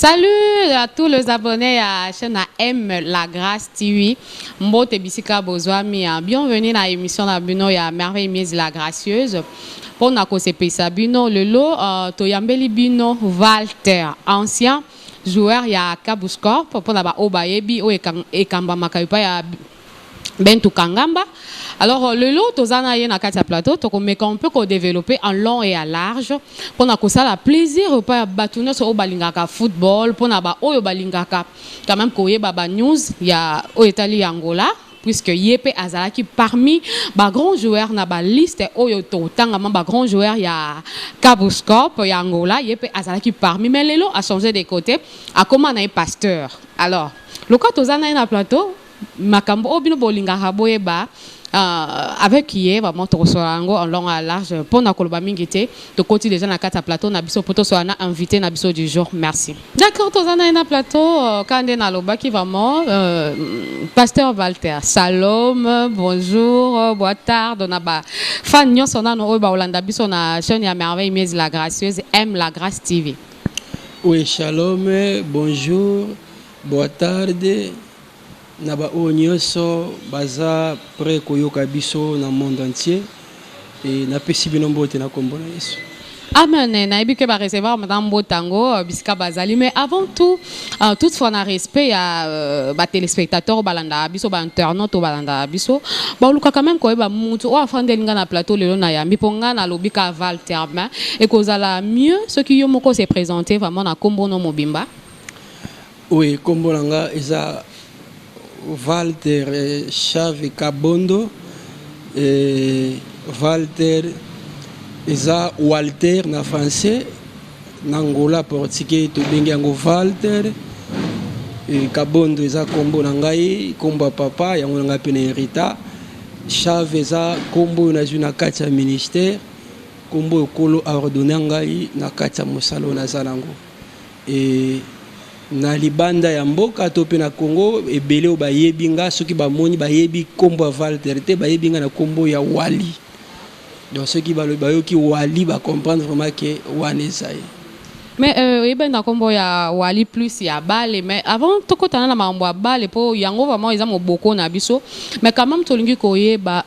Salut à tous les abonnés à chaîne M La Grâce TV. Mbote bisika bozwami. Bienvenue na émission na bino ya Merveille Mise la Gracieuse. Pona kosepelisa bino lelo toyambeli bino Walter, ancien joueur ya Kabuscorp, pona ba oyo bayebi oyo ekambamaka epai ya Bentu Kangamba. Alors lelo toza na ye na kati ya plateau, tokomeka mpe kodévelopper en long et à large mpona kosala plaisir epai ya bato nyonso oyo balingaka football, mpona baoyo balingaka quand même koyeba banews ya oyo etali Angola, puisque ye mpe azalaki parmi bagrands joueurs na baliste oyo totangama, bagrands joueurs ya Kabuscorp ya Angola. Ye mpe azalaki parmi, mais lelo achangé de côté, akóma na ye pasteur. Alors lokola toza na ye na plateau, makambo oyo bino bolingaka boyeba avec ye, vraiment tokosola yango en long à large. Mpona koloba mingi te, tokoti déjà na kati ya plateau na biso mpo tosola na invité na biso du jour. Merci. D'accord, toza na ye na plateau kaka nde nalobaki vraiment, pasteur Walter Salom. Bonjour, boa tarde na bafan nyonso nano oyo baolanda biso na chaîne ya Merveille Mise la Gracieuse, M La Grâce TV. Oui, shalom, bonjour, boa tarde na baoyo nyonso baza prêt koyoka biso na monde entier e napesi bino mbote na nkombo na Yesu. Amen. Nayebi ke barecevoir maintenant mbote yango bisika bazali, mais avant tout, toutefois na respect ya batéléspectateur oyo balandaka biso, bainternaute oyo balandaka biso, baluka quand même koyeba mutu oyo afandeli nga na plateau lelo. Nayambi mpo nga nalobi ka Walter, mais ekozala mieux soki yo moko se présenter vraiment na nkombo no mobimba. Oui, nkombo na nga eza Walter Chave Kabondo. Walter eza Walter na français, na Angola portugais tobengi yango Walter. Kabondo eza nkombo na ngai, nkombo ya papa yango na ngai mpe na hérita. Chave eza nkombo oyo nazwi na kati ya ministère, nkombo oyo Nkolo aordonner ngai na kati ya mosala oyo naza nango. E na libanda ya mboka to mpe na Congo, ebele oyo bayebi nga, soki bamoni, bayebi nkombo ya Walter te, bayebi nga na nkombo ya Wali. Donc soki bayoki Wali, bacomprendre vraiment ke wana eza ye. Mais oyebani na nkombo ya Wali plus ya bale. Mais avant tokotana na makambo ya bale, mpo yango vraiment eza moboko na biso, mais quand même tolingi koyeba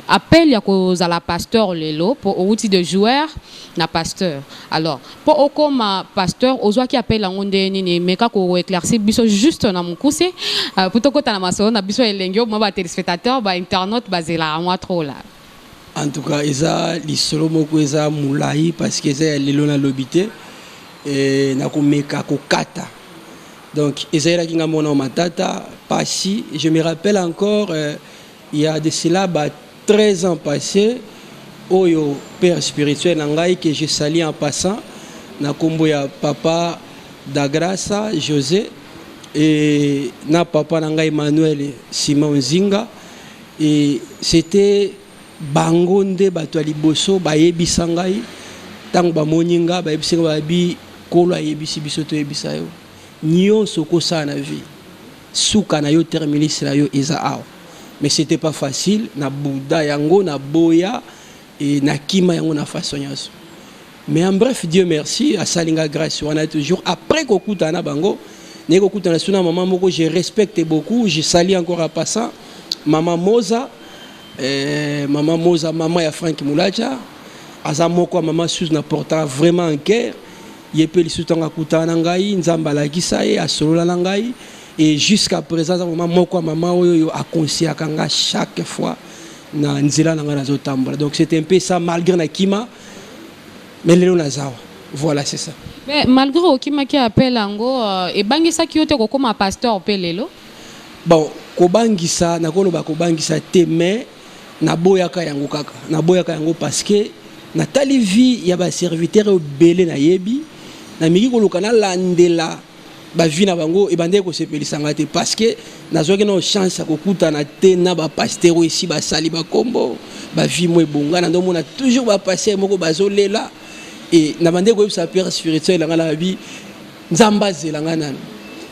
appel ya kozala pasteur lelo, mpo outi de joueur na pasteur. Alors mpo okóma pasteur, ozwaki appel yango nde nini? Meka koéclaircir biso juste na mokuse mpo tokota na masolo na biso elengi oyo mwa batéléspectateur, bainternaute bazelaka mwa trop la. En tout cas, eza lisolo moko eza molai, parce que eza ya lelo nalobi te. Nakomeka kokata. Donc ezalelaki nga mona matata pasi. Je me rappelle encore, il y a de cela ba 13 ans passé, oyo père spirituel na ngai, que je salue en passant, na nkombo ya papa Dagrasa José, et na papa na ngai Emmanuel Simon Zinga, et c'était bango nde bato ya liboso bayebisa ngai. Ntango bamoni nga, bayebisi nga, bayebi Nkolo ayebisi biso toyebisa yo: nyonso okosala na vie, suka na yo, terminus na yo eza awa. Mais c'était pas facile. Na buda yango, na boya e nakima yango na façon nyonso. Mais en bref, Dieu merci, asali nga grâce wana. Toujours après kokutana na bango, naye kokutana su na mama moko je respecte beaucoup, je salue encore en passant, mama Moza, mama Moza, mama ya Frank Mulacha. Aza moko ya mama susu na portaka vraiment en cœur. Ye mpe lisusu, ntango akutana na ngai, Nzambe alakisa ye, asolola na ngai, et jusqu'à présent aza mama moko ya mama oyo aconseillaka nga chaque fois na nzela na ngai nazotambola. Donc c'était un peu ça. Malgré na kima, mais lelo nazawa. Voilà, c'est ça. Mais malgré okimaki appel yango, ebangisaki yo te kokóma pasteur mpe lelo? Bon, kobangisa, nakoloba kobangisa te, mais naboyaka yango kaka. Naboyaka yango parce que natali vie ya baserviteur ebele nayebi, namiki koluka nalandela bavie na bango, ebandeki kosepelisa ngai te, parce que nazwaki na chance ya kokutana te na bapasteur oyo esi basali bakombo, bavie mo ebonga. Na ndomona toujours bapasteur moko bazolela. E na bandeki koyebisa père spirituel na ngai na babi: Nzambe azela ngai nano,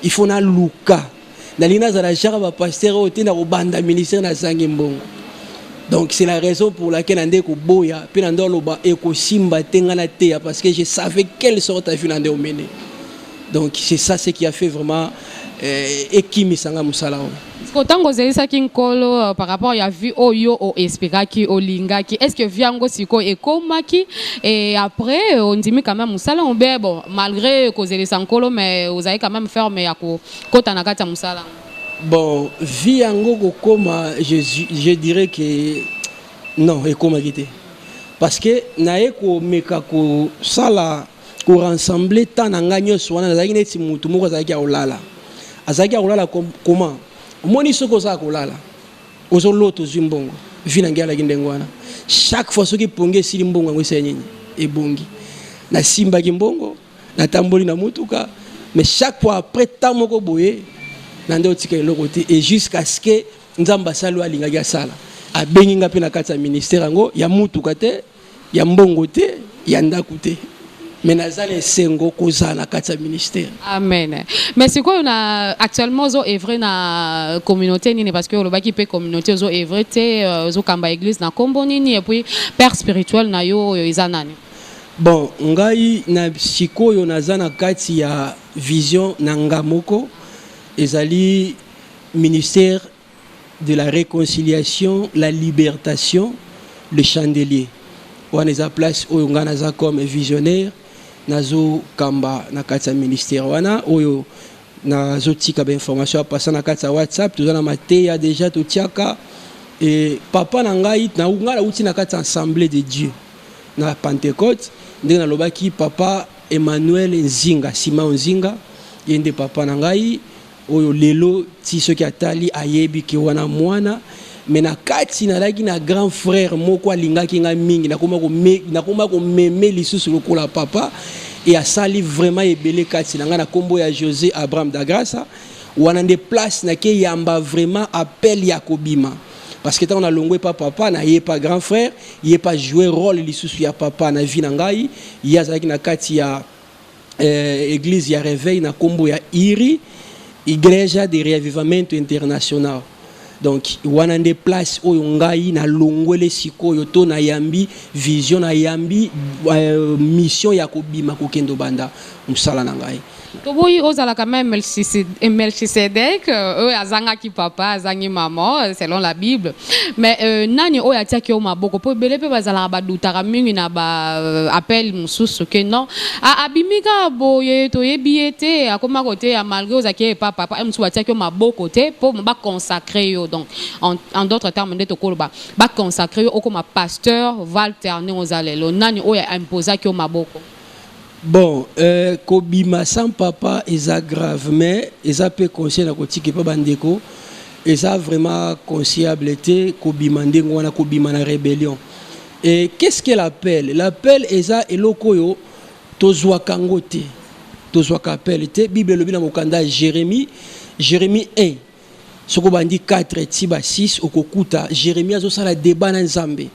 il faut naluka, nalingi nazala genre bapasteur oyo te na kobanda ministère nazangi mbongo. Donc c'est la raison pour laquelle na nde koboya mpe na nde oloba ekosimba te ngai nateya, parce que je savais quelle sorte ya vie na nde omene. Donc c'est ça ce qui a fait vraiment ekimisa nga mosala oyo. Ntango ozelisaki Nkolo par rapport ya vie oyo oespéraki, olingaki, est ce que vie yango sikoyo ekomaki et après ondimi quand même mosala obe? Bon, malgré kozelisa Nkolo, mais ozali quand même ferme ya kokota na kati ya mosala? Bon, vie yango kokoma, je dirais que non, ekomaki te, parce que naye komeka kosala korassembler temps na ngai nyonso wana. Nazalaki neti motu moko azalaki ya kolala, azalaki ya kolala. Comment omoni soki ozala kolala, ozolota ozwi mbongo? Vie na ngai alaki ndenge wana. Chaque fois soki pongi esili, mbongo yango esali nini? Ebongi. Nasimbaki mbongo, natamboli na motuka, mais chaque fois après temps moko boye na nde otika eloko te. Et jusqu'à ce que Nzambe asali oyo alingaki asala, abengi nga mpe na kati ya ministère yango, ya mutuka te, ya mbongo te, ya ndako te, mais naza na esengo kozala na kati ya ministère. Amen. Mais sikoyo na actuellement ozo œuvre na communauté nini? Parce que olobaki mpe communauté ozo œuvre te, ozokamba église na nkombo nini? Et puis père spirituel na yo oyo eza nani? Bon, ngai na sikoyo naza na kati ya vision na nga moko, ezali ministère de la Réconciliation, la Libertation, le Chandelier. Wana eza place oyo ngai naza comme visionnaire, nazokamba na kati ya ministère wana oyo. Nazotika bainformation apasa na kati ya WhatsApp. Toza na mateya déjà totiaka. E papa na ngai, ngai nauti na kati ya Assemblée de Dieu na Pentecôte. Ndenge nalobaki, papa Emmanuel Nzinga, Simon Nzinga, ye nde papa na ngai oyo lelo ti soki atali ayebi ke wana mwana. Mais na kati nazalaki na grand frère moko alingaki ngai mingi, nakoma komeme lisusu lokola papa e asali vraiment ebele kati na ngai, na nkombo ya José Abraham da Grâce. Wana nde place nake yamba vraiment appel ya kobima, parce que ntango nalongwe pa papa, naye pa grand frère, ye pa jouer rôle lisusu ya papa na vie na ngai. Ye azalaki na kati ya église ya réveil na nkombo ya IRI, Igreja de Reavivamento International. Donc wana nde place oyo ngai nalongwele sikoyo to nayambi vision, nayambi mission ya kobima, kokende obanda mosala na ngai. Toboyi ozalaka même Melchisedek oyo azangaki papa, azangi mama selon la Bible. Mais nani oyo atiaki yo maboko? Mpo ebele mpe bazalaka badutaka mingi na baappel mosusu ke non, abimi kaka boye, toyebi ye te, akoma koteya malgré ozalaki ye epa papa. Mosusu batiaki yo maboko te mpo baconsacre yo. Donc en d'autres termes, nde tokoloba baconsacre yo okoma pasteur Walter ndenge oza lelo, nani oyo aimposaki yo maboko? Bon, kobima sans papa eza grave, mais eza mpe conseil na kotika epa bandeko: eza vraiment conseillable te kobima ndenge wana, kobima na rébellion. Et qu'est-ce que l'appel? L'appel eza eloko oyo tozwaka yango te, tozwaka appel te. Bible elobi na mokanda ya Jérémie, Jérémie 1, soki obandi 4 ti ba 6, okokuta Jérémie azosala débat na Nzambe.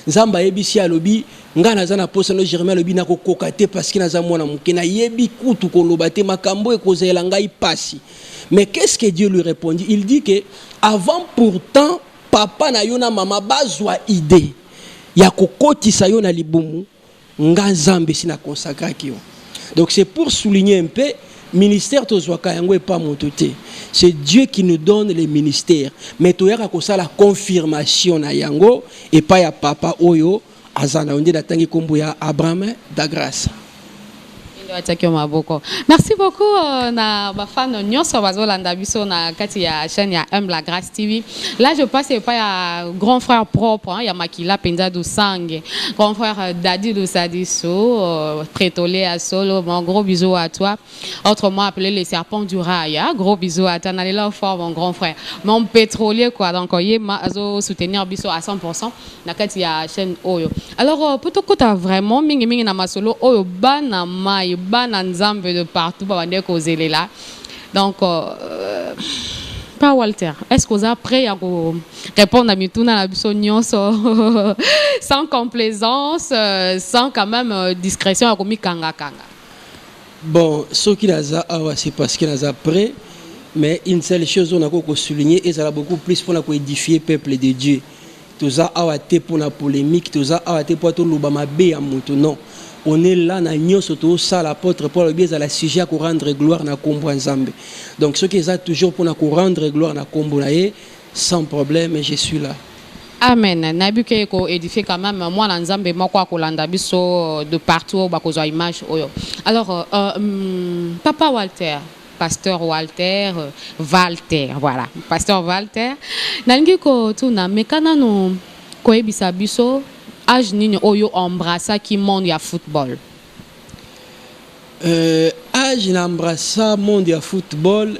Nzambe ayebisi, alobi: "Ngai naza na posa no." Jérémie alobi: "Nakokoka te parce que naza mwana moke, nayebi kutu koloba te, makambo ekozela ngai pasi." Mais qu'est-ce que Dieu lui répondit? Il dit que avant pourtant papa na yo na mama bazwa idée ya kokotisa yo na libumu, nga Nzambe si na consacraki yo. Donc c'est pour souligner un peu, ministère tozwaka yango epa moto te, c'est Dieu qui nous donne les ministères, mais toyaka kosala confirmation na yango epai ya papa oyo aza na yo. Nde natangi nkombo ya Abraham da Grâce. Nde atiaki yo maboko. Merci beaucoup na bafano nyonso bazolanda biso na kati ya chaîne ya M La Grâce TV. Là je passe epai ya grand frère propre, hein, ya makila mpenza du sangue, grand frère Dadi Lusadiso, prétolé à solo. Mon gros bisou à toi, autrement appelé le serpent du rail, hein? Gros bisou à toi, nalela fort, mon grand frère, mon pétrolier quoi. Donc ye azo soutenir biso à 100% na kati ya chaîne oyo. Alors po tokota vraiment mingimingi na masolo oyo bana mai, bana Nzambe de partout babande kozelela. Donc pa Walter, est ce que oza prêt ya korépondre na mituna na biso nyonso sans complaisance, sans quand même discrétion ya komikangakanga? Bon, soki naza awa, c'est parce que naza prêt. Mais une seule chose oyo nakoki kosouligner, ezala beaucoup plus mpona koédifier peuple de Dieu. Toza awa te mpona polémique, toza awa te mpo toloba mabe ya moto, non. On est là na nyonso tosala. Apôtre Paul alobi ezala sujet ya korendre gloire na nkombo ya Nzambe. Donc soki eza toujours mpona korendre gloire na nkombo na ye, sans problème, je suis là. Amen. Nayebi ke koédifie quand même mwana Nzambe moko akolanda biso de partout oyo bakozwa image oyo. Alors papa Walter, pasteur Walter, Walter, voilà, pasteur Walter, nalingi kotuna, meka nanu koyebisa biso âge nini oyo embrassaki monde ya football? Âge na embrassa monde ya football,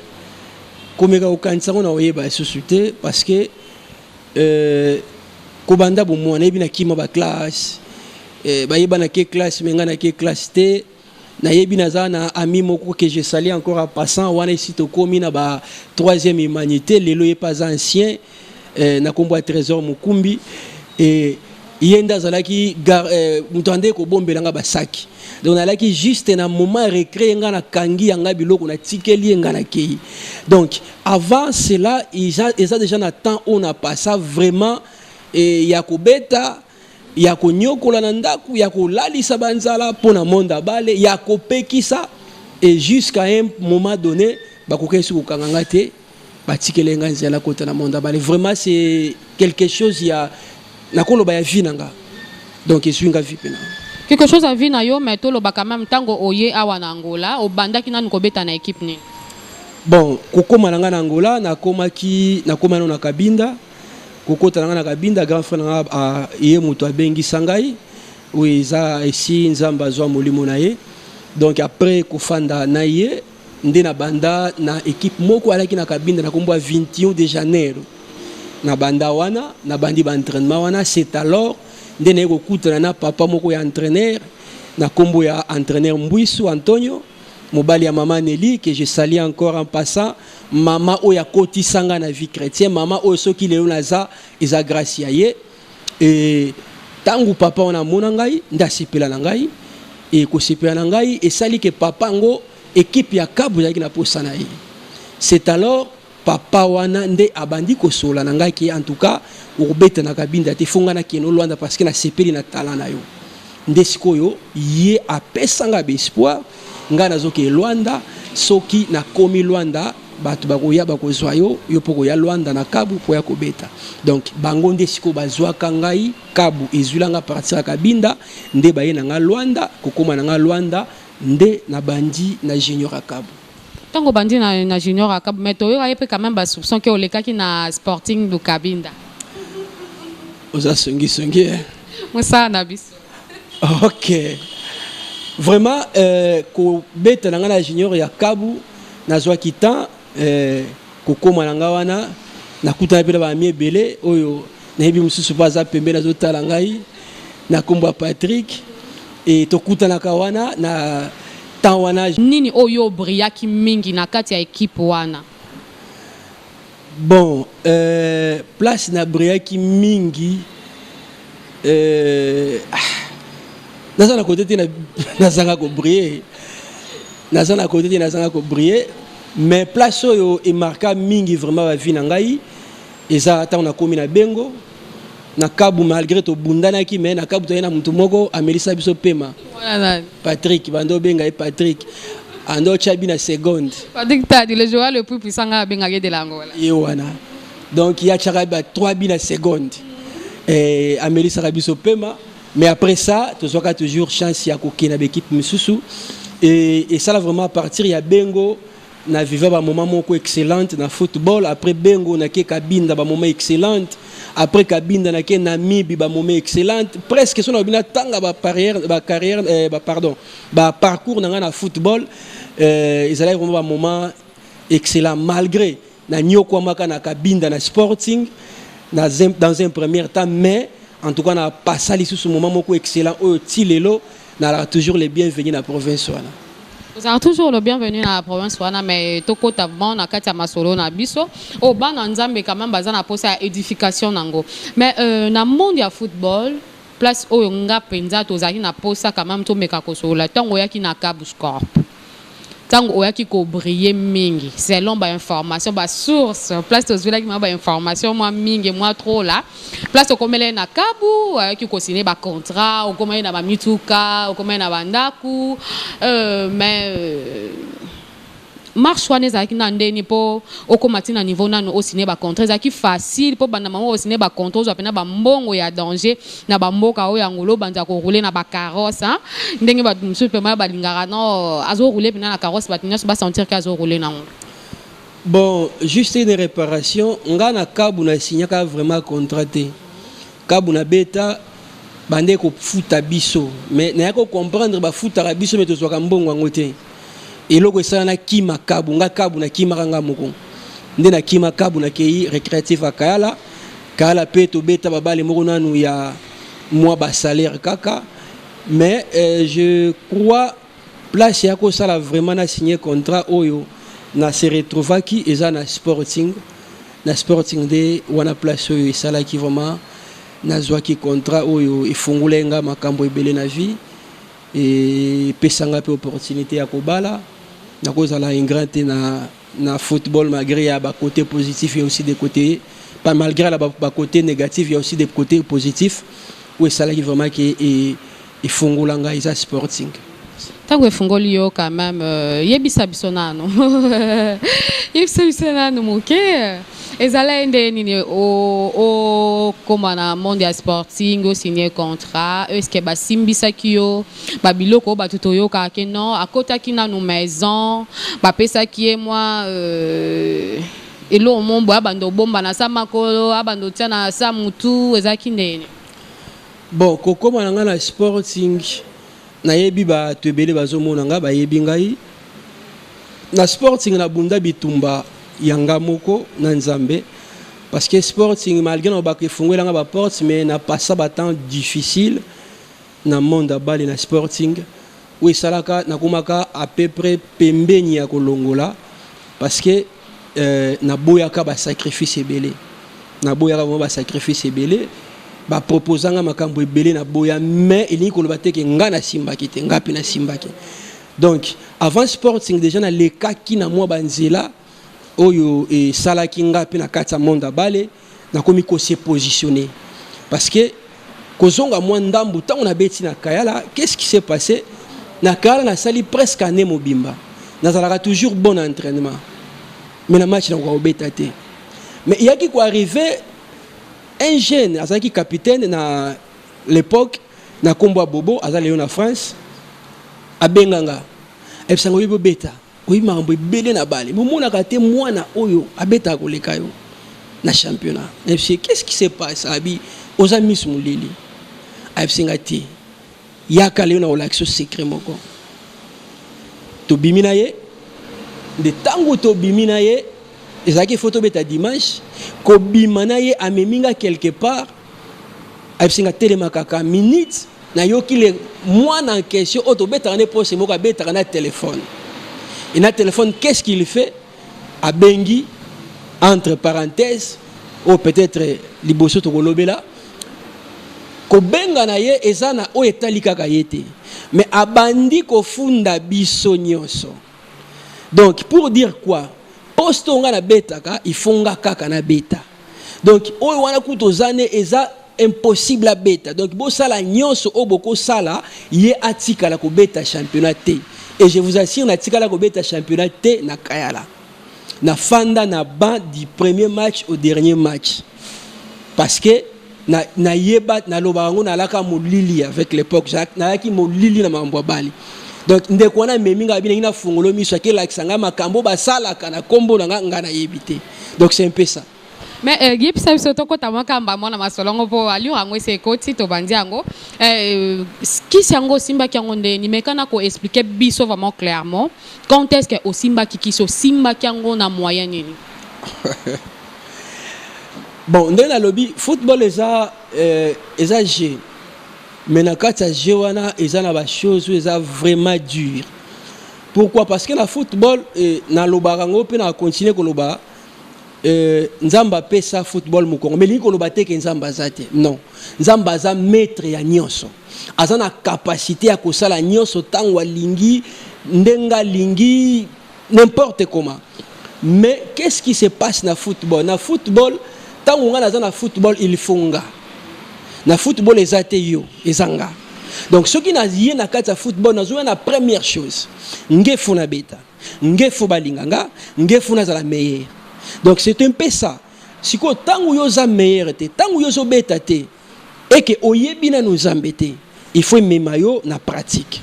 komeka kokanisa ngo na koyeba lisusu te, parce que kobanda bomwana, nayebi nakima baclasse, bayeba nake classe, me ngai nake classe te. Nayebi naza na ami moko que je salue encore en passant wana, esi tokómi na ba troisième humanité lelo, ye mpe aza ancien, na nkombo ya Trésor Mokumbi. E ye nde azalaki moto ande kobombelanga basaki. Donc nalaki juste na moment récré, nga nakangi yanga biloko, natikeli ye, nga nakei. Donc avant cela, eza déjà na temps oyo na passa vraiment ya kobeta, ya konyokola na ndako, ya kolalisa banzala mpo na monde abale, ya kopekisa. Et jusqu'à un moment donné, bakoki esi kokanga nga te, batikeli nga nzela kota na monde abale. Vraiment, c'est quelque chose ya nakoloba ya vie na nga, donc ezwi nga vie mpena. Quelque chose ya vie na yo. Mais toloba quand même, ntango oye awa na Angola, obandaki nanu kobeta na équipe nini? Bon, kokóma na nga na Angola, nakomaki, nakóma nano na Kabinda. Kokota na nga na Kabinda, grand frère na nga, ye moto abengisa ngai, oyo eza esi Nzambe azwa molimo na ye. Donc après kofanda na ye nde na banda na équipe moko alaki na Kabinda na kombo ya 21 de Janeiro. Na banda wana, nabandi baentraînement wana. C'est alors nde naye kokutana na papa moko ya entraîneur na nkombo ya entraîneur Mbwisu Antonio, mobali ya mama Nelly, que je salue encore en passant, mama oyo akotisanga na vie chrétien, mama oyo soki lelo naza, eza grâce ya ye. E ntango papa wana amona ngai, nde asepela na ngai. E kosepela na ngai esali ke papa yango, équipe ya Kabu ezalaki na posa na ye. C'est alors papa wana nde abandi kosola na ngai ke en tout cas okobeta na Kabinda te, fo ngai nakende Luanda, parce que nasepeli na talent na yo. Nde sikoyo ye apesanga baespoir, ngai nazokende Luanda, soki nakomi Luanda, bato bakoya bakozwa yo, yo mpo koya Luanda na Kabu mpo ya kobeta. Donc bango nde sikoyo bazwaka ngai, Kabu ezwilanga partir ya Kabinda, nde baye na nga Luanda. Kokóma na nga Luanda, nde nabandi na junior ya Kabu. Ntango obandi na junior ya Kabu, mais toyoka ye mpe quand même basoupçon ke olekaki na Sporting do Kabinda. Oza songisongi, eh? Mosala na biso. Ok, vraiment, kobeta na ngai na junior ya Kabu, nazwaki temps, kokóma na ngai wana, nakutana mpe na bami ebele oyo nayebi, mosusu mpo aza pembeni azotala ngai na nkombo ya Patrick. E tokutanaka wana na temps wana. Nini oyo obrillaki mingi na kati ya équipe wana? Bon, place na brillaki mingi, naza na kote te nazanga kobriller, naza na kote te nazanga kobriller, mais place oyo emarka mingi vraiment bavie na ngai eza ntango nakomi na Bengo. Na Kabu, malgré tobundanaki, mais na Kabu toye na motu moko amelisa biso pema. Patrick, bando obenga ye Patrick, ando otya bi na seconde. Patrick Tadi, le joueur le plus puissant nga abengaki de l'Angola. Ye wana, donc ye atiaka ba 3 bi na seconde, amelisaka biso pema. Mais après ça, tozwaka toujours chance ya kokende na baéquipe mosusu. Et esala vraiment, à partir ya Bengo, na viva bamoment moko excellente na football. Après Bengo, nake Kabinda, bamoment excellente. Après Kabinda, nake Namibi, bamoment excellente. Presque so na bina tanga bacarrière, bacarrière, pardon, baparcours na ngai na football, ezalaki vraiment bamoment excellent, malgré na nyokwamaka na Kabinda, na Sporting dans un premier temps. Mais en tout cas, na passa lisusu moment moko excellent oyo ti lelo nalaka toujours les bienvenus na province wana. Ozala toujours le bienvenu na province wana. Mais tokota bon na kati ya masolo na biso oyo, bana Nzambe quand même baza na posa ya édification nango. Mais na monde ya football, place oyo nga mpenza tozalaki na posa quand même tomeka kosolola, ntango oyaki na Kabuscorp. Ntango oyaki kobriller mingi, selon bainformation, basource place tozwelaki mwa bainformation mwa mingi, mwa trop la place okomeli na Kabu, ayaki kosigner bacontrat, okomaki na bamituka, okomaki na bandako, mais marche wana ezalaki na ndeni mpo okóma ntina niveau nano osigner bacontrat? Ezalaki facile mpo banda mama osigner bacontrat, ozwa mpena bambongo ya danger na bamboka oyo yango obanza korouler na bacarrosse, ndenge bato mosusu mpema balingaka no azorouler mpena na carrosse, bato nyonso basentir ke azorouler nango? Bon, juste une réparation. Nga na Kabu nasignaka vraiment contrat te. Kabu na beta bande kofuta biso, mais naya kocomprendre bafutaka biso, mais tozwaka mbongo yango te. Eloko esala nakima Kabu, nga Kabu nakimaka nga moko nde nakima Kabu, nakei Récréatif ya Kayala. Kayala mpe tobeta babale moko nanu ya mwa basalaire kaka, mais je crois place ya kosala vraiment na signé contrat oyo na se retrouvaki eza na Sporting. Na Sporting nde wana place oyo esalaki vraiment nazwaki contrat oyo efungula nga makambo ebele na vie, epesanga mpe opportunité ya kobala. Nakozala ingrat te na football, malgré ya bacôté positif, il y a aussi des côtés pas, malgré la bacôté négatif, il y a aussi des côtés positifs oyo esalaki vraiment ke efungola ngai eza Sporting. Ntango efungoli yo quand même, yebisa biso nano, yebisa biso nano moke, ezala ye nde nini okóma na monde ya Sporting, osigner contrat? Est ce que basimbisaki yo babiloko oyo bato toyokaka ke non, akotaki nanu maison, bapesaki ye mwa eloko mo boye, abanda obomba na sa makolo, abanda otia na sa mutu? Ezalaki ndeni? Bon, kokóma na ngai na Sporting, nayebi bato ebele bazomona ngai, bayebi ngai na Sporting. Nabunda bitumba ya nga moko na Nzambe, parce que Sporting, malgré na baka efungwelanga baporte, mais napasa batemps difficile na monde ya bale na Sporting oyo esalaka nakomaka à peu près pembeni ya kolongola, parce que naboyaka basacrifice ebele, naboyaka vraiment basacrifice ebele. Baproposanga makambo ebele, naboya, mais elingi koloba te ke nga nasimbaki te, nga mpe nasimbaki. Donc avant Sporting déjà nalekaki na mwa banzela oyo esalaki nga mpe na kati ya monde ya bale nakomi kose positionner, parce que kozonga mwa ndambu, ntango nabeti na Kayala, qu'est-ce qui s'est passé na Kayala? Nasali presque année mobimba, nazalaka toujours bon entraînement, mais na match nakoka kobeta te. Mais eyaki koarriver un jeune azalaki capitaine na l'époque na nkombo ya Bobo, aza lelo na France. Abenganga, ayebisanga: "Oyebi obeta, oyebi makambo ebele na bale, momonaka te mwana oyo abetaka koleka yo na championnat." Nayebisi: "Qu'est-ce qui se passe?" Abi: "Oza miso molili." Ayebisi nga te: "Yaka lelo na kolakisa secret moko." Tobimi na ye nde. Ntango tobimi na ye, ezalaki fo tobeta dimanche. Kobima na ye, amemi nga quelque part, ayebisi nga: "Telema kaka minute." Nayoki le mwana en question oyo tobetaka nde poste moko, abetaka na telefone. Et na téléphone, qu'est-ce qu'il fait? Abengi, entre parenthèses, oyo peut-être liboso tokolobela. Kobenga na ye eza na oyo etali kaka ye te, mais abandi kofunda biso nyonso. Donc pour dire quoi? Poste oyo nga nabetaka, il faut nga kaka nabeta. Donc oyo wana kuta oza ne eza impossible abeta. Donc bosala nyonso oyo bokosala, ye atikala kobeta championnat te. Et je vous assure, natikala kobeta championnat te na Kayala. Nafanda na banc du premier match au dernier match, parce que nayeba, nalobaka yango, nalaka molili avec l'époque, nayaki molili na makambo ya bale. Donc ndeko wana amemi ngai, abi ndenge nafungolo miso, akelakisa ngai makambo basalaka na nkombo na nga, ngai nayebi te. Donc c'est un peu ça. Mais yebisa biso, tokɔta makamba mwana masolongo mpo allure yango esi ekoti, tobandi yango. Kisi yango osimbaki yango ndeni? Mais kana koexpliquer biso vraiment clairement, quand est ce que osimbaki kisi, osimbaki yango na moyen nini? Bon, ndenge nalobi, football eza jeu, mais na kati ya jeu wana eza na bachose oyo eza vraiment dur. Pourquoi? Parce que na football, nalobaka yango mpe na continue koloba, Nzambe apesa football mokongo, mais elingi koloba te ke Nzambe aza te. Non, Nzambe aza maître ya nyonso, aza na capacité ya kosala nyonso ntango alingi. Ndenge alingi, n'importe comment. Mais qu'est-ce qui se passe na football? Na football, ntango nga naza na football, il faut nga na football eza te yo, eza nga. Donc soki naye na kati ya football, nazoya na première chose, nge faut nabeta, nge faut balinga nga, nge faut nazala meilleur. Donc c'est un peu ça. Sikoyo, ntango yo oza meilleur te, ntango yo ozobeta te, eke oyebi nanu Nzambe te, il faut emema yo na pratique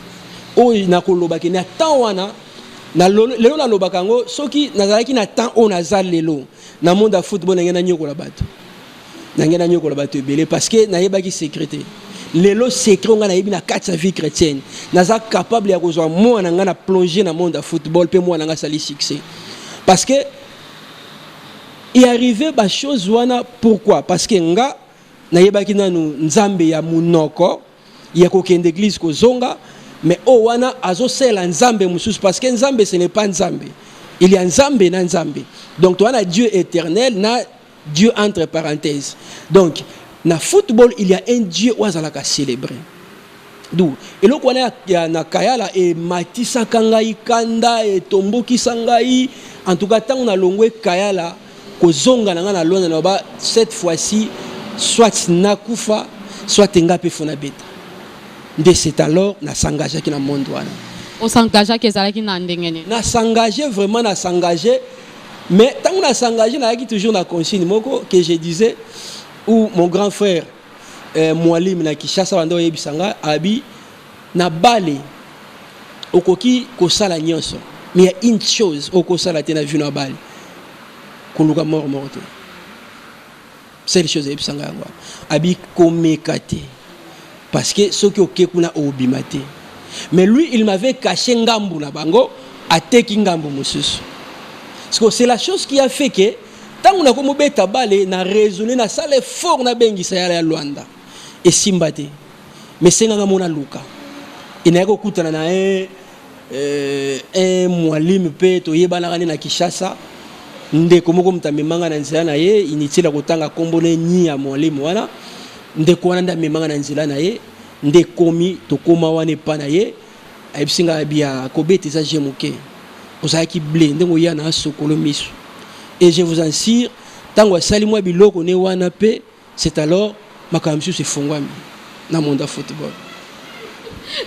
oyo nakolobaki na temps wana. Lelo nalobaka yango, soki nazalaki na temps oyo naza lelo na monde ya football, nange nanyokola bato, nange nanyokola bato ebele, parce que nayebaki secret te. Lelo secret oyo ngai nayebi na kati ya vie chrétienne, naza capable ya kozwa mwana ngai na plonge na monde ya football, mpe mwana ngai asali succès, parce que e arrivé bachose wana. Pourquoi? Parce que nga nayebaki nanu Nzambe ya monoko, ya kokende église, kozonga, mais oyo wana azosalela Nzambe mosusu, parce que Nzambe, ce n'est pas Nzambe. Il y a Nzambe na Nzambe. Donc toza na Dieu éternel na Dieu entre parenthèses. Donc na football, il y a un Dieu oyo azalaka célébré. Du eloko wana ya na Kayala ematisaka ngai kanda, etombokisa ngai. En tout cas, ntango nalongwe Kayala, kozonga na ngai na Londres, na ba cette fois-ci, soit nakufa, soit nga mpe faut nabeta. Nde c'est alors nas'engageaki na monde wana. Os'engageaki, ezalaki na ndenge nini? Nas'engage vraiment, nas'engage. Mais ntango nas'engage, nayaki toujours na consigne moko que je disais, où mon grand frère Mwalim na Kinshasa banda oyebisa nga, abi na bale okoki kosala nyonso, mais ya une chose okosala te na vie na bale, koluka mort mort te. Seule chose ayebisa nga yango wana, abi komeka te, parce que soki oke kuna, obima te. Mais lui, il m'avait caché ngambu na bango, ateki ngambu mosusu. Parce que c'est la chose qui a fait que ntango nakomobeta bale, na raisonné, nasala effort, nabengisa yala ya Lwanda, esimba te. Mais esenganga mo naluka enayaki kokutana na ye, un mwalimu mpe toyebanaka nde na Kinshasa, ndeko moko, moto amemanga na nzela na ye. Inutile ya kotanga nkombo ne nyi ya mwalimu wana. Ndeko wana nde amemanga na nzela na ye, nde ekomi tokóma wana epa na ye. Ayebisi ngai, abi ya kobeta eza je moke, ozalaki ble ndenge oya na asokolo miso. Et je vous assure, ntango asali mwa biloko ne wana mpe, c'est alors makambo misusu efungwami na monde ya football.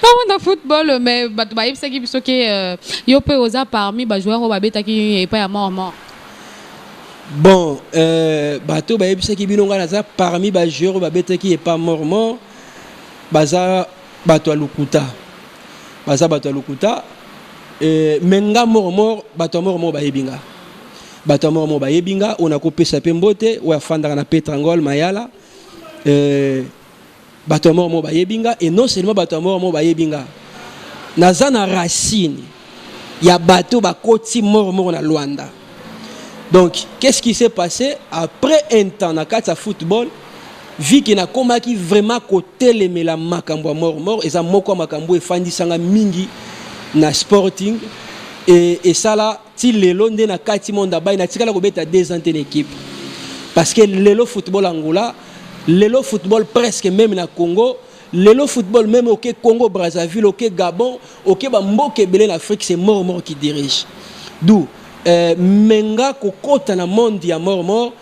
Na monde ya football. Mais bato bayebisaki biso ke yo mpe oza parmi bajoueur oyo babetaki epai ya mort mort. Bon, bato bayebisaki bino ngai naza parmi bajoueur oyo babetaki epa mort mort, baza bato ya lokuta, baza bato ya lokuta. Me nga mort mort, bato ya mort mort bayebi nga, bato ya mort mort bayebi nga. Oyo nakopesa mpe mbote, oyo afandaka na Petrangol Mayala, bato ya mort mort bayebi nga. Et non seulement bato ya mort mort bayebi nga, naza na racine ya bato bakoti mort mort na Lwanda. Donc qu'est-ce qui s'est passé après un temps na kati ya football? Vu que nakomaki vraiment kotelemela makambo ya mort mort, eza moko ya makambo efandisanga mingi na Sporting. E esala ti lelo nde na kati monde abai, natikala kobeta 2 ans te na équipe, parce que lelo football Angola, lelo football presque même na Congo, lelo football même oke Congo Brazzaville, oke Gabon, oke bamboka ebele na Afrique, c'est mort mort qui dirige. D'où menga kokota na monde ya mort mort,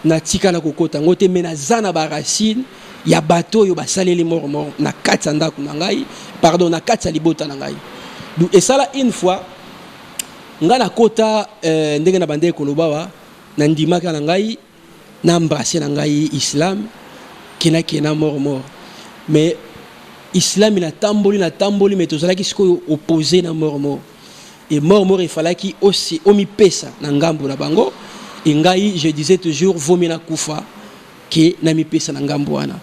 natikala kokota yango te. Me naza na baracine ya bato oyo basaleli mort mort na kati ya ndako na ngai, pardon, na kati ya libota na ngai. Du esala une fois ngai nakota, ndenge na bandeki koloba wa, nandimaka na ngai, na embrasse na ngai islam, kenakena mort mort. Mais islam natamboli, natamboli, mais tozalaki sikoyo opposé na mort mort. Et mort mort efalaki osi omipesa na ngambo na bango. E ngai, je disais toujours, vomi nakufa ke namipesa na ngambo wana.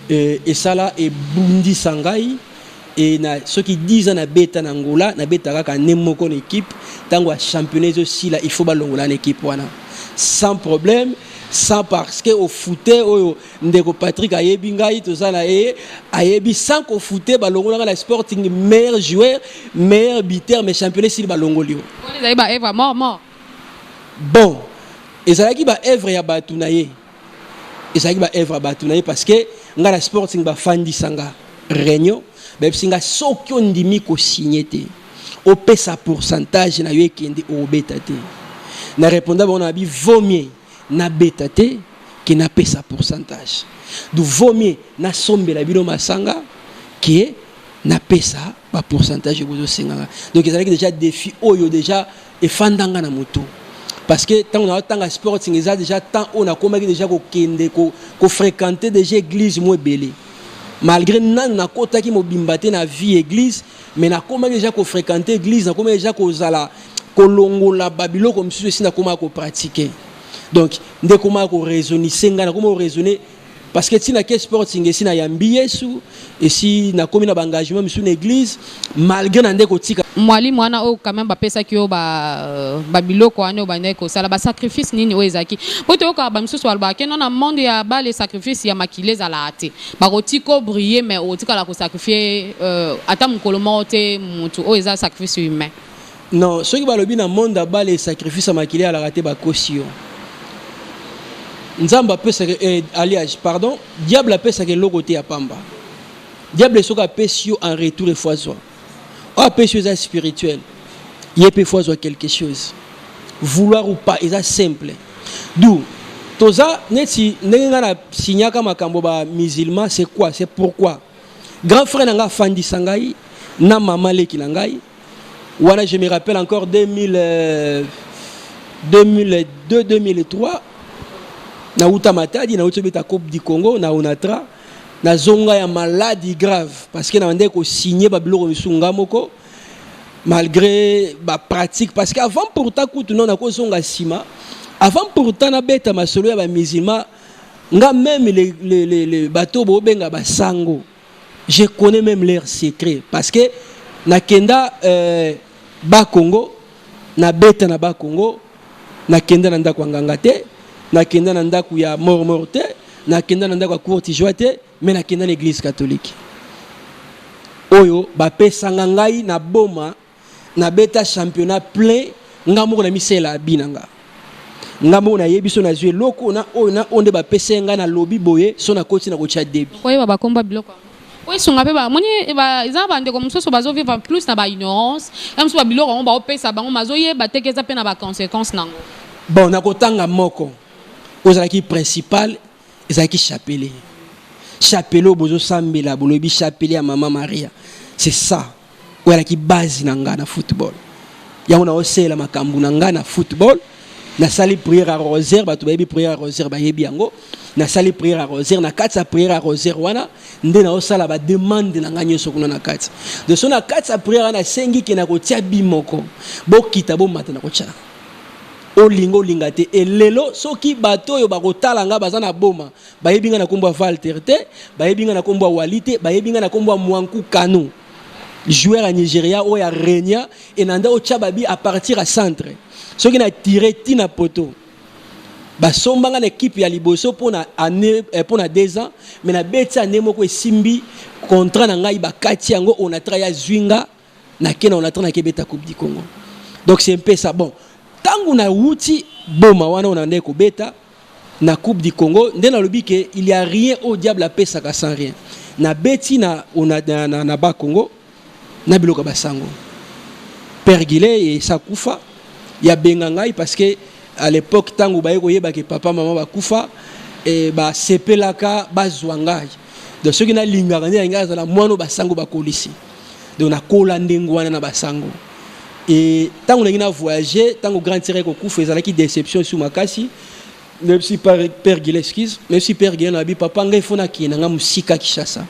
Esala ebundisa ngai. E na soki 10 ans nabeta na Angola, nabeta kaka ne moko na équipe. Ntango ya championnat ezosila, il faut balongola na équipe wana sans problème, sans parce que ofute oyo ndeko Patrick ayebi ngai, toza na ye, ayebi, sans kofute balongolanga na Sporting, meilleur joueur, meilleur buteur, mais championnat esili, balongoli yo. Wana ezali baœuvre mort mort? Bon, ezalaki baœuvre ya bato na ye, ezalaki baœuvre ya bato na ye, parce que ngai na Sporting bafandisa nga réunion, bayebisi nga soki ondimi kosigne te. Opesa pourcentage na yo ekende, okobeta te. Na répondre bango na bi vaut mieux nabeta te ke napesa pourcentage. Du vaut mieux nasombela bino masanga ke napesa bapourcentage oyo bozosenganga. Donc ezalaki déjà défi oyo déjà efandanga na motu, parce que ntango naotanga Sporting, eza déjà temps oyo nakomaki déjà kokende kofréquenter déjà église mo ebele. Malgré nanu nakotaki mobimba te na vie église, mais nakomaki déjà kofréquenter église, nakomaki déjà kozala kolongola babiloko mosusu esi nakomaka kopratiquer. Donc nde komaka koraisonner ngai, nakoma koraisonner parce que ntina ke Sporting esi nayambi Yesu, esi nakomi na baengagement mosusu na église, malgré na nde kotika. Mwalimu wana oyo quand même bapesaki yo babiloko wana oyo bandaki kosala basacrifice nini oyo ezalaki? Po toyokaka bamisusu balobaka ke no, na monde ya bale, sacrifice ya makili ezalaka te. Bakotika obriller, mais otikala kosacrifier ata mokolo moko te motu oyo eza sacrifice humain. Non, soki balobi na monde ya bale sacrifice ya makili alaka te, bakosi yo. Nzambe apesaka alliage, pardon, diable apesaka eloko te ya pamba. Diable soki apesi yo, en retour efo azwa. Oyo apesi yo eza spirituel, ye mpe fo azwa quelque chose, vouloir ou pas. Eza simple. Du toza neti ndenge ngai na signaka makambo bamusulman, c'est quoi? C'est pourquoi grand frère na ngai afandisa ngai na mama leki na ngai wana. Je me rappelle encore 2000, 2002, 2003, nauta Matadi, nauti obeta Coupe du Congo na Onatra, nazonga ya maladie grave parce que na bandeki kosigne babiloko misusu nga moko malgré bapratique. Parce que avant pourtant kutu no nakozonga nsima, avant pourtant nabeta masolo ya bamusulman, nga même les bato bobenga basango, je connais même leur secret, parce que nakenda Bakongo, nabeta na Bakongo, nakenda na ndako ya nganga te, nakenda na ndako ya mormor te, nakenda na ndako ya courte joie te, mais nakenda na église catholique oyo bapesanga ngai na Boma. Nabeta championnat plein, nga moko na misela abi na nga, nga moko nayebi so nazwi eloko na oyo na oyo nde bapesa ngai. Nalobi boye, so nakoti na kotya debi. Koyeba bakomba biloko yango oyo esunga mpe bamoni eza na bandeko mosusu bazovivre plus na baignorance ya mosusu. Babiloko yango baopesa bango, bazoyeba te ke eza mpe na baconséquence nango. Bon, nakotanga moko oyo ezalaki principal, ezalaki chapelet. Chapelet oyo bozosambela, bolobi chapelet ya Mama Maria, c'est ça oyo alaki base na nga na football. Yango naosala makambo na nga na football. Nasali prière ya rosaire, bato bayebi prière ya rosaire, bayebi yango. Nasali prière ya rosaire, na kati ya prière ya rosaire wana nde naosala bademande na ngai nyonso kuna na kati de so. Na kati ya prière wana nasengi ke na kotia bi moko, bokita bomata na kotia, olinga olinga te. Elelo soki bato oyo bakotala nga baza na Boma, bayebi nga na nkombo ya Walter te, bayebi nga na nkombo ya Wali te, bayebi nga na nkombo ya Mwanku Kanu, joueur ya Nigeria oyo ya renia enanda otya babi à partir ya centre. Soki na tire ntina poto, basombanga na équipe ya liboso mpona année, mpona 2 ans, mais nabeti année moko, esimbi contrat na ngai, bakati yango. Onatra ya zwi nga, nake na Onatra, nakebeta Coupe du Congo. Donc c'est un peu ça. Bon, ntango nawuti Boma wana, oyo na nde kobeta na Coupe du Congo, nde nalobi ke il y a rien au diable apesaka sans rien. Nabeti na Bakongo na biloko ya basango. Père Guilé esakufa, yabenga ngai, parce que à l'époque ntango baye koyebaka papa mama bakufa, basepelaka bazwa ngai. Donc soki nalingaka nde nalingai azala mwana oyo basango bakolisi. Donc nakola ndenge wana na basango. E ntango nangi na voyage, ntango grand sœur ekokufa, ezalaki déception esu makasi. Même si père Guilé, excuse, même si père Guilé, nabi papa ngai fo nakende na ngai mosika Kinshasa.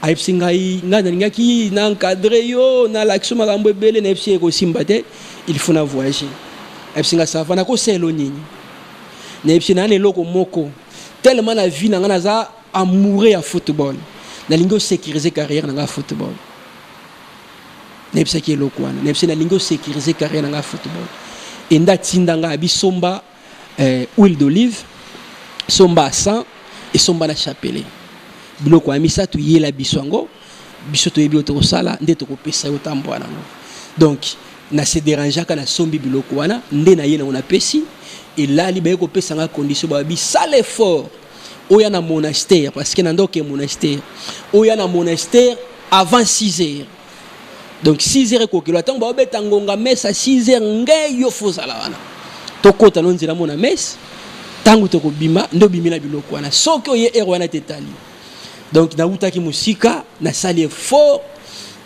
Ayebisi ngai, ngai nalingaki na encadre yo, nalakisi yo makambo ebele. Nayebisi ye ekosimba te, il faut na voyager. Ayebisi ngai ça va, nakosala nini? Nayebisi naa na eloko moko tellement na vie na ngai, naza amoureux ya football, nalingi osécuriser carrière na ngai ya football. Nayebisaki eloko wana, nayebisi nalingi osécuriser carrière na ngai ya football. Ende atinda ngai abisomba huile d'olive, somba sang, esomba na chapelet. Biloko ya misato, yela biso yango, biso toyebi oyo tokosala nde tokopesa yo tambola nango. Donc na se dérangeaka, nasombi biloko wana nde naye nango, napesi elali. Baye kopesa nga condition, babi sala effort oya na monastère, parce que na ndoke monastère, oya na monastère avant 6 heures. Donc 6 heures ekokelo, ntango baobeta ngonga messe 6 heures, ngai yo faut ozala wana. Tokɔta no nzela mona messe, ntango tokobima nde obimi na biloko wana. Soki oye heure wana te, etali. Donc nawutaki mosika, nasali effort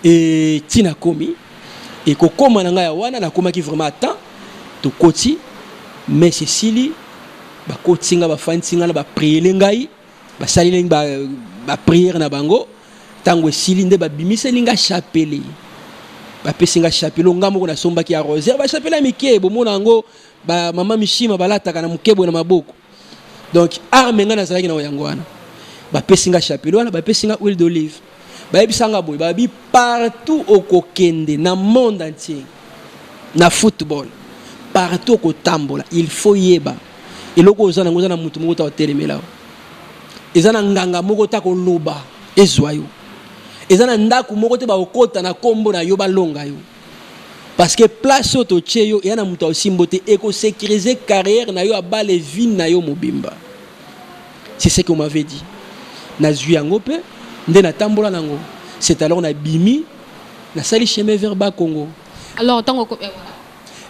e ntina komi ekokóma na ngai ya wana. Nakomaki vraiment à temps. Tokoti messe, esili, bakoti nga, bafandisi nga na bapriere ngai, basaleli baprière na bango. Ntango esili nde babimiseli nga chapelet, bapesi nga chapelet. Nga moko nasombaki ya rosaire, bachapelet ya mike, bomona yango, bamama mishima balataka na moke boye na maboko. Donc arme ngai nazalaki na yango wana. Bapesi nga chapelet wana, bapesi nga huile d'olive, bayebisa nga boye, babi: partout okokende na monde entier, na football, partout okotambola, il faut yeba eloko oza nango. Oza na motu moko ta otelemela yo, eza na nganga moko ta koloba ezwa yo, eza na ndako moko te bakokɔta na nkombo na yo balonga yo, parce que place oyo totie yo, eya na moto aosimbo te. Ekosécuriser carrière na yo, abale vie na yo mobimba. C'est ce qu'on m'avait dit. Nazwi yango mpe nde natambola nango. C'est alors nabimi, nasali chemin vers Bakongo. Alors ntango